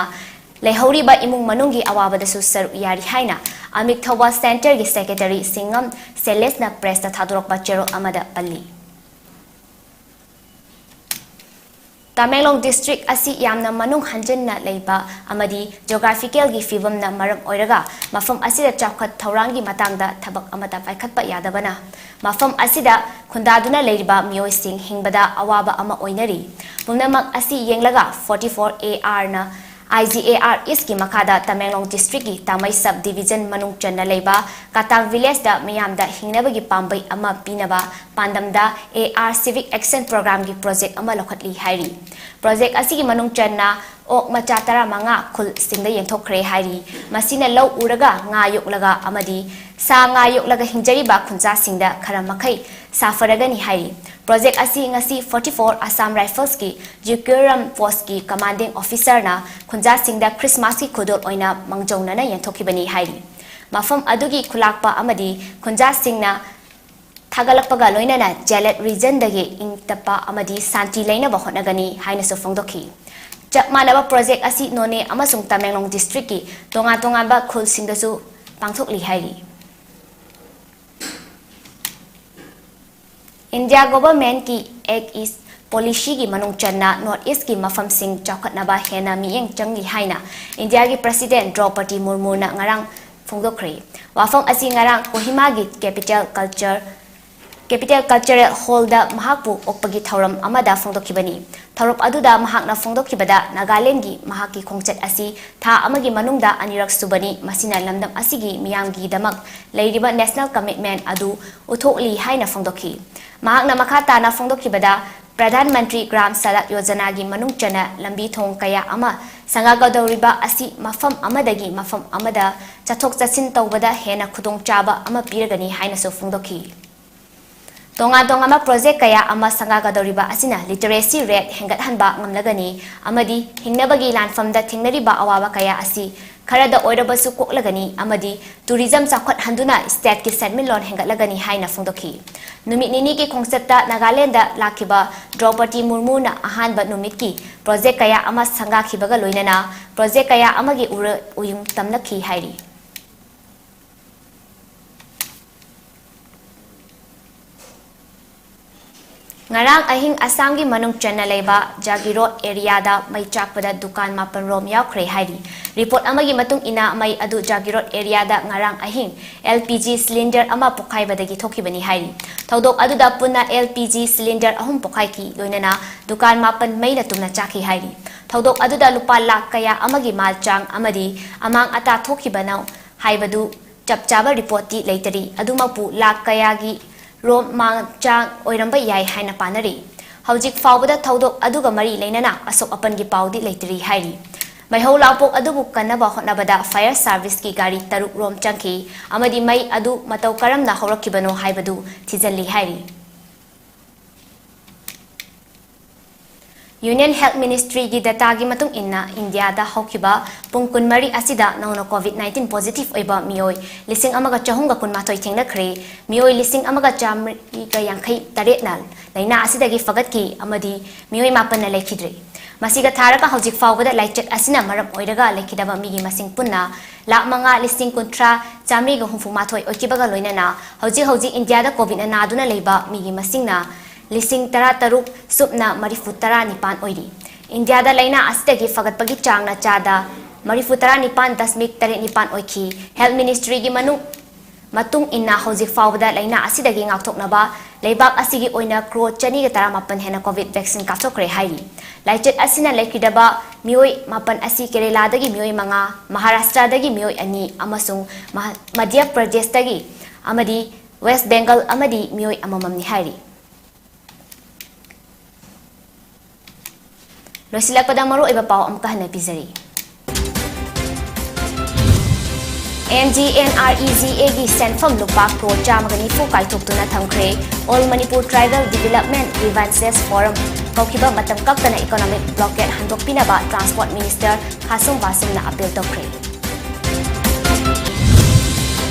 ꯂꯩꯍꯧꯔꯤꯕ ꯏꯃꯨꯡ ꯃꯅꯨꯡꯒꯤ ꯑꯋꯥꯕꯗꯁꯨ ꯁꯔꯨꯛ ꯌꯥꯔꯤ ꯍꯥꯏꯅ ꯑꯃꯤꯛ ꯊꯧꯕꯥꯜ centre ꯒꯤ secretary ꯁꯤꯡꯉꯝ ꯁꯦꯂꯦꯁꯅ press ꯇ ꯊꯥꯗꯣꯔꯛꯄ ꯆꯦꯔꯣꯜ ꯑꯃꯗ ꯄꯜꯂꯤ꯫ ꯇꯃꯦꯡꯂꯣꯡ district ꯑꯁꯤ ꯌꯥꯝꯅ ꯃꯅꯨꯡ ꯍꯟꯖꯤꯟꯅ ꯂꯩꯕ ꯑꯃꯗꯤ geographical ꯒꯤ ꯐꯤꯕꯝꯅ ꯃꯔꯝ ꯑꯣꯏꯔꯒ ꯃꯐꯝ ꯑꯁꯤꯗ ꯆꯥꯎꯈꯠ ꯊꯧꯔꯥꯡꯒꯤ ꯃꯇꯥꯡꯗ ꯊꯕꯛ ꯑꯃꯠꯇ ꯄꯥꯏꯈꯠꯄ ꯌꯥꯗꯕꯅ ꯃꯐꯝ ꯑꯁꯤꯗ ꯈꯨꯟꯗꯥꯗꯨꯅ ꯂꯩꯔꯤꯕ ꯃꯤꯑꯣꯏꯁꯤꯡ ꯍꯤꯡꯕꯗ ꯑꯋꯥꯕ ꯑꯃ ꯑꯣꯏꯅꯔꯤ꯫ ꯄꯨꯝꯅꯃꯛ ꯑꯁꯤ ꯌꯦꯡꯂꯒ forty-four A R ꯅ I G A R East ꯀꯤ ꯃꯈꯥꯗ ꯇꯃꯦꯡꯂꯣꯡ district ꯀꯤ ꯇꯥꯃꯩ sub division ꯃꯅꯨꯡ ꯆꯟꯅ ꯂꯩꯕ ꯀꯇꯥꯡ village ꯇ ꯃꯤꯌꯥꯝꯗ ꯍꯤꯡꯅꯕꯒꯤ ꯄꯥꯝꯕꯩ ꯑꯃ ꯄꯤꯅꯕ ꯄꯥꯟꯗꯝꯗ A R Civic Action Program ꯒꯤ project ꯑꯃ ꯂꯧꯈꯠꯂꯤ ꯍꯥꯏꯔꯤ꯫ Project ꯑꯁꯤꯒꯤ ꯃꯅꯨꯡ ꯆꯟꯅ ꯑꯣꯛ ꯃꯆꯥ ꯇꯔꯥꯃꯉꯥ ꯈꯨꯜꯁꯤꯡꯗ ꯌꯦꯟꯊꯣꯛꯈ꯭ꯔꯦ ꯍꯥꯏꯔꯤ꯫ ꯃꯁꯤꯅ ꯂꯧ ꯎꯔꯒ ꯉꯥ ꯌꯣꯛꯂꯒ ꯑꯃꯗꯤ ꯁꯥ ꯉꯥ ꯌꯣꯛꯂꯒ ꯍꯤꯡꯖꯔꯤꯕ ꯈꯨꯟꯖꯥꯁꯤꯡꯗ ꯈꯔ ꯃꯈꯩ ꯁꯥꯐꯔꯒꯅꯤ ꯍꯥꯏꯔꯤ꯫ ꯄ꯭ꯔꯣꯖꯦꯛ ꯑꯁꯤ ꯉꯁꯤ forty four Assam Riflesꯀꯤ ꯖꯤꯀ꯭ꯌꯨꯔꯝ ꯄꯣꯁꯀꯤ ꯀꯃꯥꯟꯗꯤꯡ ꯑꯣꯐꯤꯁꯔꯅ ꯈꯨꯟꯖꯥꯁꯤꯡꯗ ꯈ꯭ꯔꯤꯁꯃꯥꯁꯀꯤ ꯈꯨꯗꯣꯜ ꯑꯣꯏꯅ ꯃꯥꯡꯖꯧꯅꯅ ꯌꯦꯟꯊꯣꯛꯈꯤꯕꯅꯤ ꯍꯥꯏꯔꯤ꯫ ꯃꯐꯝ ꯑꯗꯨꯒꯤ ꯈꯨꯂꯥꯛꯄ ꯑꯃꯗꯤ ꯈꯨꯟꯖꯥꯁꯤꯡꯅ ꯊꯥꯒꯠꯂꯛꯄꯒ ꯂꯣꯏꯅꯅ ꯖꯦꯂꯦꯠ ꯔꯤꯖꯟꯗꯒꯤ ꯏꯪ ꯇꯞꯄ ꯑꯃꯗꯤ ꯁꯥꯟꯇꯤ ꯂꯩꯅꯕ ꯍꯣꯠꯅꯒꯅꯤ ꯍꯥꯏꯅꯁꯨ ꯐꯣꯡꯗꯣꯛꯈꯤ꯫ ꯆꯞ ꯃꯥꯟꯅꯕ ꯄ꯭ꯔꯣꯖꯦꯛ ꯑꯁꯤ ꯅꯣꯅꯦ ꯑꯃꯁꯨꯡ ꯇꯃꯦꯡꯂꯣꯡ ꯗꯤꯁꯇ꯭ꯔꯤꯛꯀꯤ ꯇꯣꯉꯥꯟ ꯇꯣꯉꯥꯟꯕ ꯈꯨꯜꯁꯤꯡꯗꯁꯨ ꯄꯥꯡꯊꯣꯛꯂꯤ ꯍꯥꯏꯔꯤ꯫ ꯏꯟꯗꯤꯌꯥ ꯒꯣꯚꯔꯟꯃꯦꯟꯠꯀꯤ Act East ꯄꯣꯂꯤꯁꯤꯒꯤ ꯃꯅꯨꯡ ꯆꯟꯅ ꯅꯣꯔꯠ ꯏꯁ꯭ꯠꯀꯤ ꯃꯐꯝꯁꯤꯡ ꯆꯥꯎꯈꯠꯅꯕ ꯍꯦꯟꯅ ꯃꯤꯠꯌꯦꯡ ꯆꯪꯂꯤ ꯍꯥꯏꯅ ꯏꯟꯗꯤꯌꯥꯒꯤ ꯄ꯭ꯔꯁꯤꯗꯦꯟꯠ ꯗ꯭ꯔꯧꯄꯗꯤ ꯃꯨꯔꯃꯨꯅ ꯉꯔꯥꯡ ꯐꯣꯡꯗꯣꯛꯈ꯭ꯔꯦ꯫ ꯋꯥꯐꯝ ꯑꯁꯤ ꯉꯔꯥꯡ ꯀꯣꯍꯤꯃꯥꯒꯤ ꯀꯦꯄꯤꯇꯦꯜ ꯀꯜꯆꯔ, ꯀꯦꯄꯤꯇꯦꯜ ꯀꯜꯆꯔꯦꯜ ꯍꯣꯜꯗ ꯃꯍꯥꯛꯄꯨ ꯑꯣꯛꯄꯒꯤ ꯊꯧꯔꯝ ꯑꯃꯗ ꯐꯣꯡꯗꯣꯛꯈꯤꯕꯅꯤ꯫ ꯊꯧꯔꯝ ꯑꯗꯨꯗ ꯃꯍꯥꯛꯅ ꯐꯣꯡꯗꯣꯛꯈꯤꯕꯗ ꯅꯥꯒꯥꯂꯦꯟꯗꯒꯤ ꯃꯍꯥꯛꯀꯤ ꯈꯣꯡꯆꯠ ꯑꯁꯤ ꯊꯥ ꯑꯃꯒꯤ ꯃꯅꯨꯡꯗ ꯑꯅꯤꯔꯛ ꯁꯨꯕꯅꯤ, ꯃꯁꯤꯅ ꯂꯝꯗꯝ ꯑꯁꯤꯒꯤ ꯃꯤꯌꯥꯝꯒꯤꯗꯃꯛ ꯂꯩꯔꯤꯕ ꯅꯦꯁꯅꯦꯜ ꯀꯃꯤꯠꯃꯦꯟꯠ ꯑꯗꯨ ꯎꯠꯊꯣꯛꯂꯤ ꯍꯥꯏꯅ ꯐꯣꯡꯗꯣꯛꯈꯤ꯫ ꯃꯍꯥꯛꯅ ꯃꯈꯥ ꯇꯥꯅ ꯐꯣꯡꯗꯣꯛꯈꯤꯕꯗ, ꯄ꯭ꯔꯙꯥꯟ ꯃꯟꯇ꯭ꯔꯤ ꯒ꯭ꯔꯥꯝ ꯁꯗꯛ ꯌꯣꯖꯅꯥꯒꯤ ꯃꯅꯨꯡ ꯆꯟꯅ ꯂꯝꯕꯤ ꯊꯣꯡ ꯀꯌꯥ ꯑꯃ ꯁꯪꯒꯥꯒꯗꯧꯔꯤꯕ ꯑꯁꯤ ꯃꯐꯝ ꯑꯃꯗꯒꯤ ꯃꯐꯝ ꯑꯃꯗ ꯆꯠꯊꯣꯛ ꯆꯠꯁꯤꯟ ꯇꯧꯕꯗ ꯍꯦꯟꯅ ꯈꯨꯗꯣꯡꯆꯥꯕ ꯑꯃ ꯄꯤꯔꯒꯅꯤ ꯍꯥꯏꯅꯁꯨ ꯐꯣꯡꯗꯣꯛꯈꯤ꯫ ꯇꯣꯉꯥꯟ ꯇꯣꯉꯥꯟꯕ ꯄ꯭ꯔꯣꯖꯦꯛ ꯀꯌꯥ ꯑꯃ ꯁꯪꯒꯥꯒꯗꯧꯔꯤꯕ ꯑꯁꯤꯅ ꯂꯤꯇꯔꯦꯁꯤ ꯔꯦꯠ ꯍꯦꯟꯒꯠꯍꯟꯕ ꯉꯝꯂꯒꯅꯤ ꯑꯃꯗꯤ ꯍꯤꯡꯅꯕꯒꯤ ꯂꯥꯟꯐꯝꯗ ꯊꯦꯡꯅꯔꯤꯕ ꯑꯋꯥꯕ ꯀꯌꯥ ꯑꯁꯤ ꯈꯔꯗ ꯑꯣꯏꯔꯕꯁꯨ ꯀꯣꯛꯂꯒꯅꯤ ꯑꯃꯗꯤ ꯇꯨꯔꯤꯖꯝ ꯆꯥꯎꯈꯠꯍꯟꯗꯨꯅ ꯁ꯭ꯇꯦꯠꯀꯤ ꯁꯦꯟꯃꯤꯠꯂꯣꯟ ꯍꯦꯟꯒꯠꯂꯒꯅꯤ ꯍꯥꯏꯅ ꯐꯣꯡꯗꯣꯛꯈꯤ꯫ ꯅꯨꯃꯤꯠ ꯅꯤꯅꯤꯒꯤ ꯈꯣꯡꯆꯠꯇ ꯅꯥꯒꯥꯂꯦꯟꯗ ꯂꯥꯛꯈꯤꯕ ꯗ꯭ꯔꯧꯄꯗꯤ ꯃꯨꯔꯃꯨꯅ ꯑꯍꯥꯟꯕ ꯅꯨꯃꯤꯠꯀꯤ ꯄ꯭ꯔꯣꯖꯦꯛ ꯀꯌꯥ ꯑꯃ ꯁꯪꯒꯥꯈꯤꯕꯒ ꯂꯣꯏꯅꯅ ꯄ꯭ꯔꯣꯖꯦꯛ ꯀꯌꯥ ꯑꯃꯒꯤ ꯎꯔ ꯎꯌꯨꯡ ꯇꯝꯂꯛꯈꯤ ꯍꯥꯏꯔꯤ꯫ ꯉꯔꯥꯡ ꯑꯍꯤꯡ ꯑꯁꯥꯝꯒꯤ ꯃꯅꯨꯡ ꯆꯟꯅ ꯂꯩꯕ ꯖꯥꯒꯤꯔꯣꯗ ꯑꯦꯔꯤꯌꯥꯗ ꯃꯩ ꯆꯥꯛꯄꯗ ꯗꯨꯀꯥꯟ ꯃꯥꯄꯟ ꯔꯣꯝ ꯌꯥꯎꯈ꯭ꯔꯦ ꯍꯥꯏꯔꯤ꯫ ꯔꯤꯄꯣꯔꯠ ꯑꯃꯒꯤ ꯃꯇꯨꯡ ꯏꯟꯅ, ꯃꯩ ꯑꯗꯨ ꯖꯥꯒꯤꯔꯣꯗ ꯑꯦꯔꯤꯌꯥꯗ ꯉꯔꯥꯡ ꯑꯍꯤꯡ L P G cylinder ꯑꯃ ꯄꯣꯈꯥꯏꯕꯗꯒꯤ ꯊꯣꯛꯈꯤꯕꯅꯤ ꯍꯥꯏꯔꯤ꯫ ꯊꯧꯗꯣꯛ ꯑꯗꯨꯗ ꯄꯨꯟꯅ L P G cylinder ꯑꯍꯨꯝ ꯄꯣꯈꯥꯏꯈꯤ, ꯂꯣꯏꯅꯅ ꯗꯨꯀꯥꯟ ꯃꯥꯄꯟ ꯃꯩꯅ ꯇꯨꯝꯅ ꯆꯥꯛꯈꯤ ꯍꯥꯏꯔꯤ꯫ ꯊꯧꯗꯣꯛ ꯑꯗꯨꯗ ꯂꯨꯄꯥ ꯂꯥꯈ ꯀꯌꯥ ꯑꯃꯒꯤ ꯃꯥꯜ ꯆꯥꯡ ꯑꯃꯗꯤ ꯑꯃꯥꯡ ꯑꯇꯥ ꯊꯣꯛꯈꯤꯕꯅꯣ ꯍꯥꯏꯕꯗꯨ ꯆꯞ ꯆꯥꯕ ꯔꯤꯄꯣꯔꯠꯇꯤ ꯂꯩꯇꯔꯤ꯫ ꯑꯗꯨꯃꯛꯄꯨ, ꯂꯥꯈ ꯀꯌꯥꯒꯤ ꯔꯣꯝ ꯃꯥꯡ ꯆꯥꯡ ꯑꯣꯏꯔꯝꯕ ꯌꯥꯏ ꯍꯥꯏꯅ ꯄꯥꯅꯔꯤ꯫ ꯍꯧꯖꯤꯛ ꯐꯥꯎꯕꯗ ꯊꯧꯗꯣꯛ ꯑꯗꯨꯒ ꯃꯔꯤ ꯂꯩꯅꯅ ꯑꯁꯣꯛ ꯑꯄꯟꯒꯤ ꯄꯥꯎꯗꯤ ꯂꯩꯇ꯭ꯔꯤ ꯍꯥꯏꯔꯤ꯫ ꯃꯩꯍꯧ ꯂꯥꯡꯄꯣꯛ ꯑꯗꯨꯕꯨ ꯀꯟꯅꯕ ꯍꯣꯠꯅꯕꯗ fire serviceꯀꯤ ꯒꯥꯔꯤ ꯇꯔꯨꯛ ꯔꯣꯝ ꯆꯪꯈꯤ ꯑꯃꯗꯤ ꯃꯩ ꯑꯗꯨ ꯃꯇꯧ ꯀꯔꯝꯅ ꯍꯧꯔꯛꯈꯤꯕꯅꯣ ꯍꯥꯏꯕꯗꯨ ꯊꯤꯖꯤꯜꯂꯤ ꯍꯥꯏꯔꯤ꯫ Union Health Ministry ꯒꯤ data ꯒꯤ ꯃꯇꯨꯡ ꯏꯟꯅ, ꯏꯟꯗꯤꯌꯥꯗ ꯍꯧꯈꯤꯕ ꯄꯨꯡ ꯀꯨꯟꯃꯔꯤ ꯑꯁꯤꯗ ꯅꯧꯅ COVID nineteen positive ꯑꯣꯏꯕ ꯃꯤꯑꯣꯏ ꯂꯤꯁꯤꯡ ꯑꯃꯒ ꯆꯍꯨꯝꯒ ꯀꯨꯟꯃꯥꯊꯣꯏ ꯊꯦꯡꯅꯈ꯭ꯔꯦ꯫ ꯃꯤꯑꯣꯏ ꯂꯤꯁꯤꯡ ꯑꯃꯒ ꯆꯥꯃꯔꯤꯒ ꯌꯥꯡꯈꯩ ꯇꯔꯦꯠꯅ ꯂꯥꯏꯅꯥ ꯑꯁꯤꯗꯒꯤ ꯐꯒꯠꯈꯤ ꯑꯃꯗꯤ ꯃꯤꯑꯣꯏ ꯃꯥꯄꯟꯅ ꯂꯩꯈꯤꯗ꯭ꯔꯦ꯫ ꯃꯁꯤꯒ ꯊꯥꯔꯒ ꯍꯧꯖꯤꯛ ꯐꯥꯎꯕꯗ ꯂꯥꯏꯆꯠ ꯑꯁꯤꯅ ꯃꯔꯝ ꯑꯣꯏꯔꯒ ꯂꯩꯈꯤꯗꯕ ꯃꯤꯒꯤ ꯃꯁꯤꯡ ꯄꯨꯟꯅ ꯂꯥꯈ ꯃꯉꯥ ꯂꯤꯁꯤꯡ ꯀꯨꯟꯊ꯭ꯔꯥ ꯆꯥꯃꯔꯤꯒ ꯍꯨꯝꯐꯨ ꯃꯥꯊꯣꯏ ꯑꯣꯏꯈꯤꯕꯒ ꯂꯣꯏꯅꯅ, ꯍꯧꯖꯤꯛ ꯍꯧꯖꯤꯛ ꯏꯟꯗꯤꯌꯥꯗ COVID ꯅ ꯅꯥꯗꯨꯅ ꯂꯩꯕ ꯃꯤꯒꯤ ꯃꯁꯤꯡꯅ ꯂꯤꯁꯤꯡ ꯇꯔꯥ ꯇꯔꯨꯛ ꯁꯨꯞꯅ ꯃꯔꯤꯐꯨ ꯇꯔꯥ ꯅꯤꯄꯥꯟ ꯑꯣꯏꯔꯤ꯫ ꯏꯟꯗꯤꯌꯥꯗ ꯂꯥꯏꯅꯥ ꯑꯁꯤꯗꯒꯤ ꯐꯒꯠꯄꯒꯤ ꯆꯥꯡꯅ ꯆꯥꯗ ꯃꯔꯤꯐꯨ ꯇꯔꯥ ꯅꯤꯄꯥꯟ ꯗꯁꯃꯤꯛ ꯇꯔꯦꯠ ꯅꯤꯄꯥꯟ ꯑꯣꯏꯈꯤ꯫ Health Ministry ꯒꯤ ꯃꯅꯨꯡ, ꯃꯇꯨꯡ ꯏꯟꯅ, ꯍꯧꯖꯤꯛ ꯐꯥꯎꯕꯗ ꯂꯥꯏꯅꯥ ꯑꯁꯤꯗꯒꯤ ꯉꯥꯛꯊꯣꯛꯅꯕ ꯂꯩꯕꯥꯛ ꯑꯁꯤꯒꯤ ꯑꯣꯏꯅ ꯀ꯭ꯔꯣꯔ ꯆꯅꯤꯒ ꯇꯔꯥꯃꯥꯄꯟ ꯍꯦꯟꯅ COVID vaccine ꯀꯥꯞꯊꯣꯛꯈ꯭ꯔꯦ ꯍꯥꯏꯔꯤ꯫ ꯂꯥꯏꯆꯠ ꯑꯁꯤꯅ ꯂꯩꯈꯤꯗꯕ ꯃꯤꯑꯣꯏ ꯃꯥꯄꯟ ꯑꯁꯤ ꯀꯦꯔꯦꯂꯥꯗꯒꯤ ꯃꯤꯑꯣꯏ ꯃꯉꯥ, ꯃꯍꯥꯔꯥꯁꯇ꯭ꯔꯗꯒꯤ ꯃꯤꯑꯣꯏ ꯑꯅꯤ ꯑꯃꯁꯨꯡ ꯃꯍ-, ꯃꯙ꯭ꯌ ꯄ꯭ꯔꯗꯦꯁꯇꯒꯤ ꯑꯃꯗꯤ ꯋꯦꯁ ꯕꯦꯡꯒꯜ ꯑꯃꯗꯤ ꯃꯤꯑꯣꯏ ꯑꯃꯃꯝꯅꯤ ꯍꯥꯏꯔꯤ꯫ ꯂꯣꯏꯁꯤꯜꯂꯛꯄꯗ ꯃꯔꯨꯑꯣꯏꯕ ꯄꯥꯎ ꯑꯃꯨꯛꯀ ꯍꯟꯅ ꯄꯤꯖꯔꯤ꯫ NGNREGA ꯒꯤ ꯁꯦꯟꯐꯝ ꯂꯨꯄꯥ ꯀ꯭ꯔꯣꯔ ꯆꯥꯝꯃꯒ ꯅꯤꯐꯨ ꯀꯥꯏꯊꯣꯛꯇꯨꯅ ꯊꯝꯈ꯭ꯔꯦ꯫ All Manipur Tribal Development Grievances Forum ꯀꯧꯈꯤꯕ ꯃꯇꯝ ꯀꯛꯇꯅ economic blockade ꯍꯟꯗꯣꯛꯄꯤꯅꯕ Transport Minister ꯈꯥꯁꯨꯝ ꯕꯥꯁꯨꯝꯅ appeal ꯇꯧꯈ꯭ꯔꯦ꯫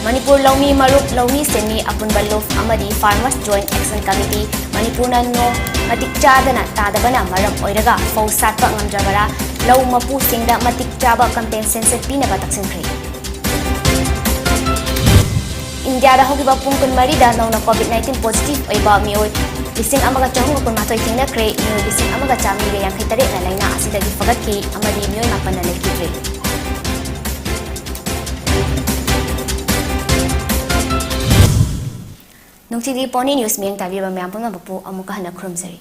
ꯃꯅꯤꯄꯨꯔ ꯂꯧꯃꯤ ꯃꯔꯨꯞ, ꯂꯧꯃꯤ ꯁꯦꯟꯃꯤ ꯑꯄꯨꯟꯕ ꯂꯨꯞ ꯑꯃꯗꯤ Farmers Joint Action Committee, ꯃꯅꯤꯄꯨꯔꯅ ꯅꯣꯡ ꯃꯇꯤꯛ ꯆꯥꯗꯅ ꯇꯥꯗꯕꯅ ꯃꯔꯝ ꯑꯣꯏꯔꯒ ꯐꯧ ꯁꯥꯠꯄ ꯉꯝꯗ꯭ꯔꯕꯔꯥ, ꯂꯧ ꯃꯄꯨꯁꯤꯡꯗ ꯃꯇꯤꯛ ꯆꯥꯕ compensation ꯄꯤꯅꯕ ꯇꯛꯁꯤꯟꯈ꯭ꯔꯦ꯫ ꯏꯟꯗꯤꯌꯥꯗ ꯍꯧꯈꯤꯕ ꯄꯨꯡ ꯀꯨꯟꯃꯔꯤꯗ ꯅꯧꯅ COVID nineteen positive ꯑꯣꯏꯕ ꯃꯤꯑꯣꯏ ꯂꯤꯁꯤꯡ ꯑꯃꯒ ꯆꯍꯨꯝꯒ ꯀꯨꯟꯃꯥꯊꯣꯏ ꯊꯦꯡꯅꯈ꯭ꯔꯦ꯫ ꯃꯤꯑꯣꯏ ꯂꯤꯁꯤꯡ ꯑꯃꯒ ꯆꯥꯃꯔꯤꯒ ꯌꯥꯡꯈꯩ ꯇꯔꯦꯠꯅ ꯂꯥꯏꯅꯥ ꯑꯁꯤꯗꯒꯤ ꯐꯒꯠꯈꯤ ꯑꯃꯗꯤ ꯃꯤꯑꯣꯏ ꯃꯥꯄꯟꯅ ꯂꯩꯈꯤꯗ꯭ꯔꯦ꯫ ꯅꯨꯡꯊꯤꯜꯒꯤ ꯄꯥꯎꯅꯤ news ꯃꯤꯠꯌꯦꯡ ꯇꯥꯕꯤꯔꯤꯕ ꯃꯌꯥꯝ ꯄꯨꯝꯅꯃꯛꯄꯨ ꯑꯃꯨꯛꯀ ꯍꯟꯅ ꯈꯨꯔꯨꯝꯖꯔꯤ꯫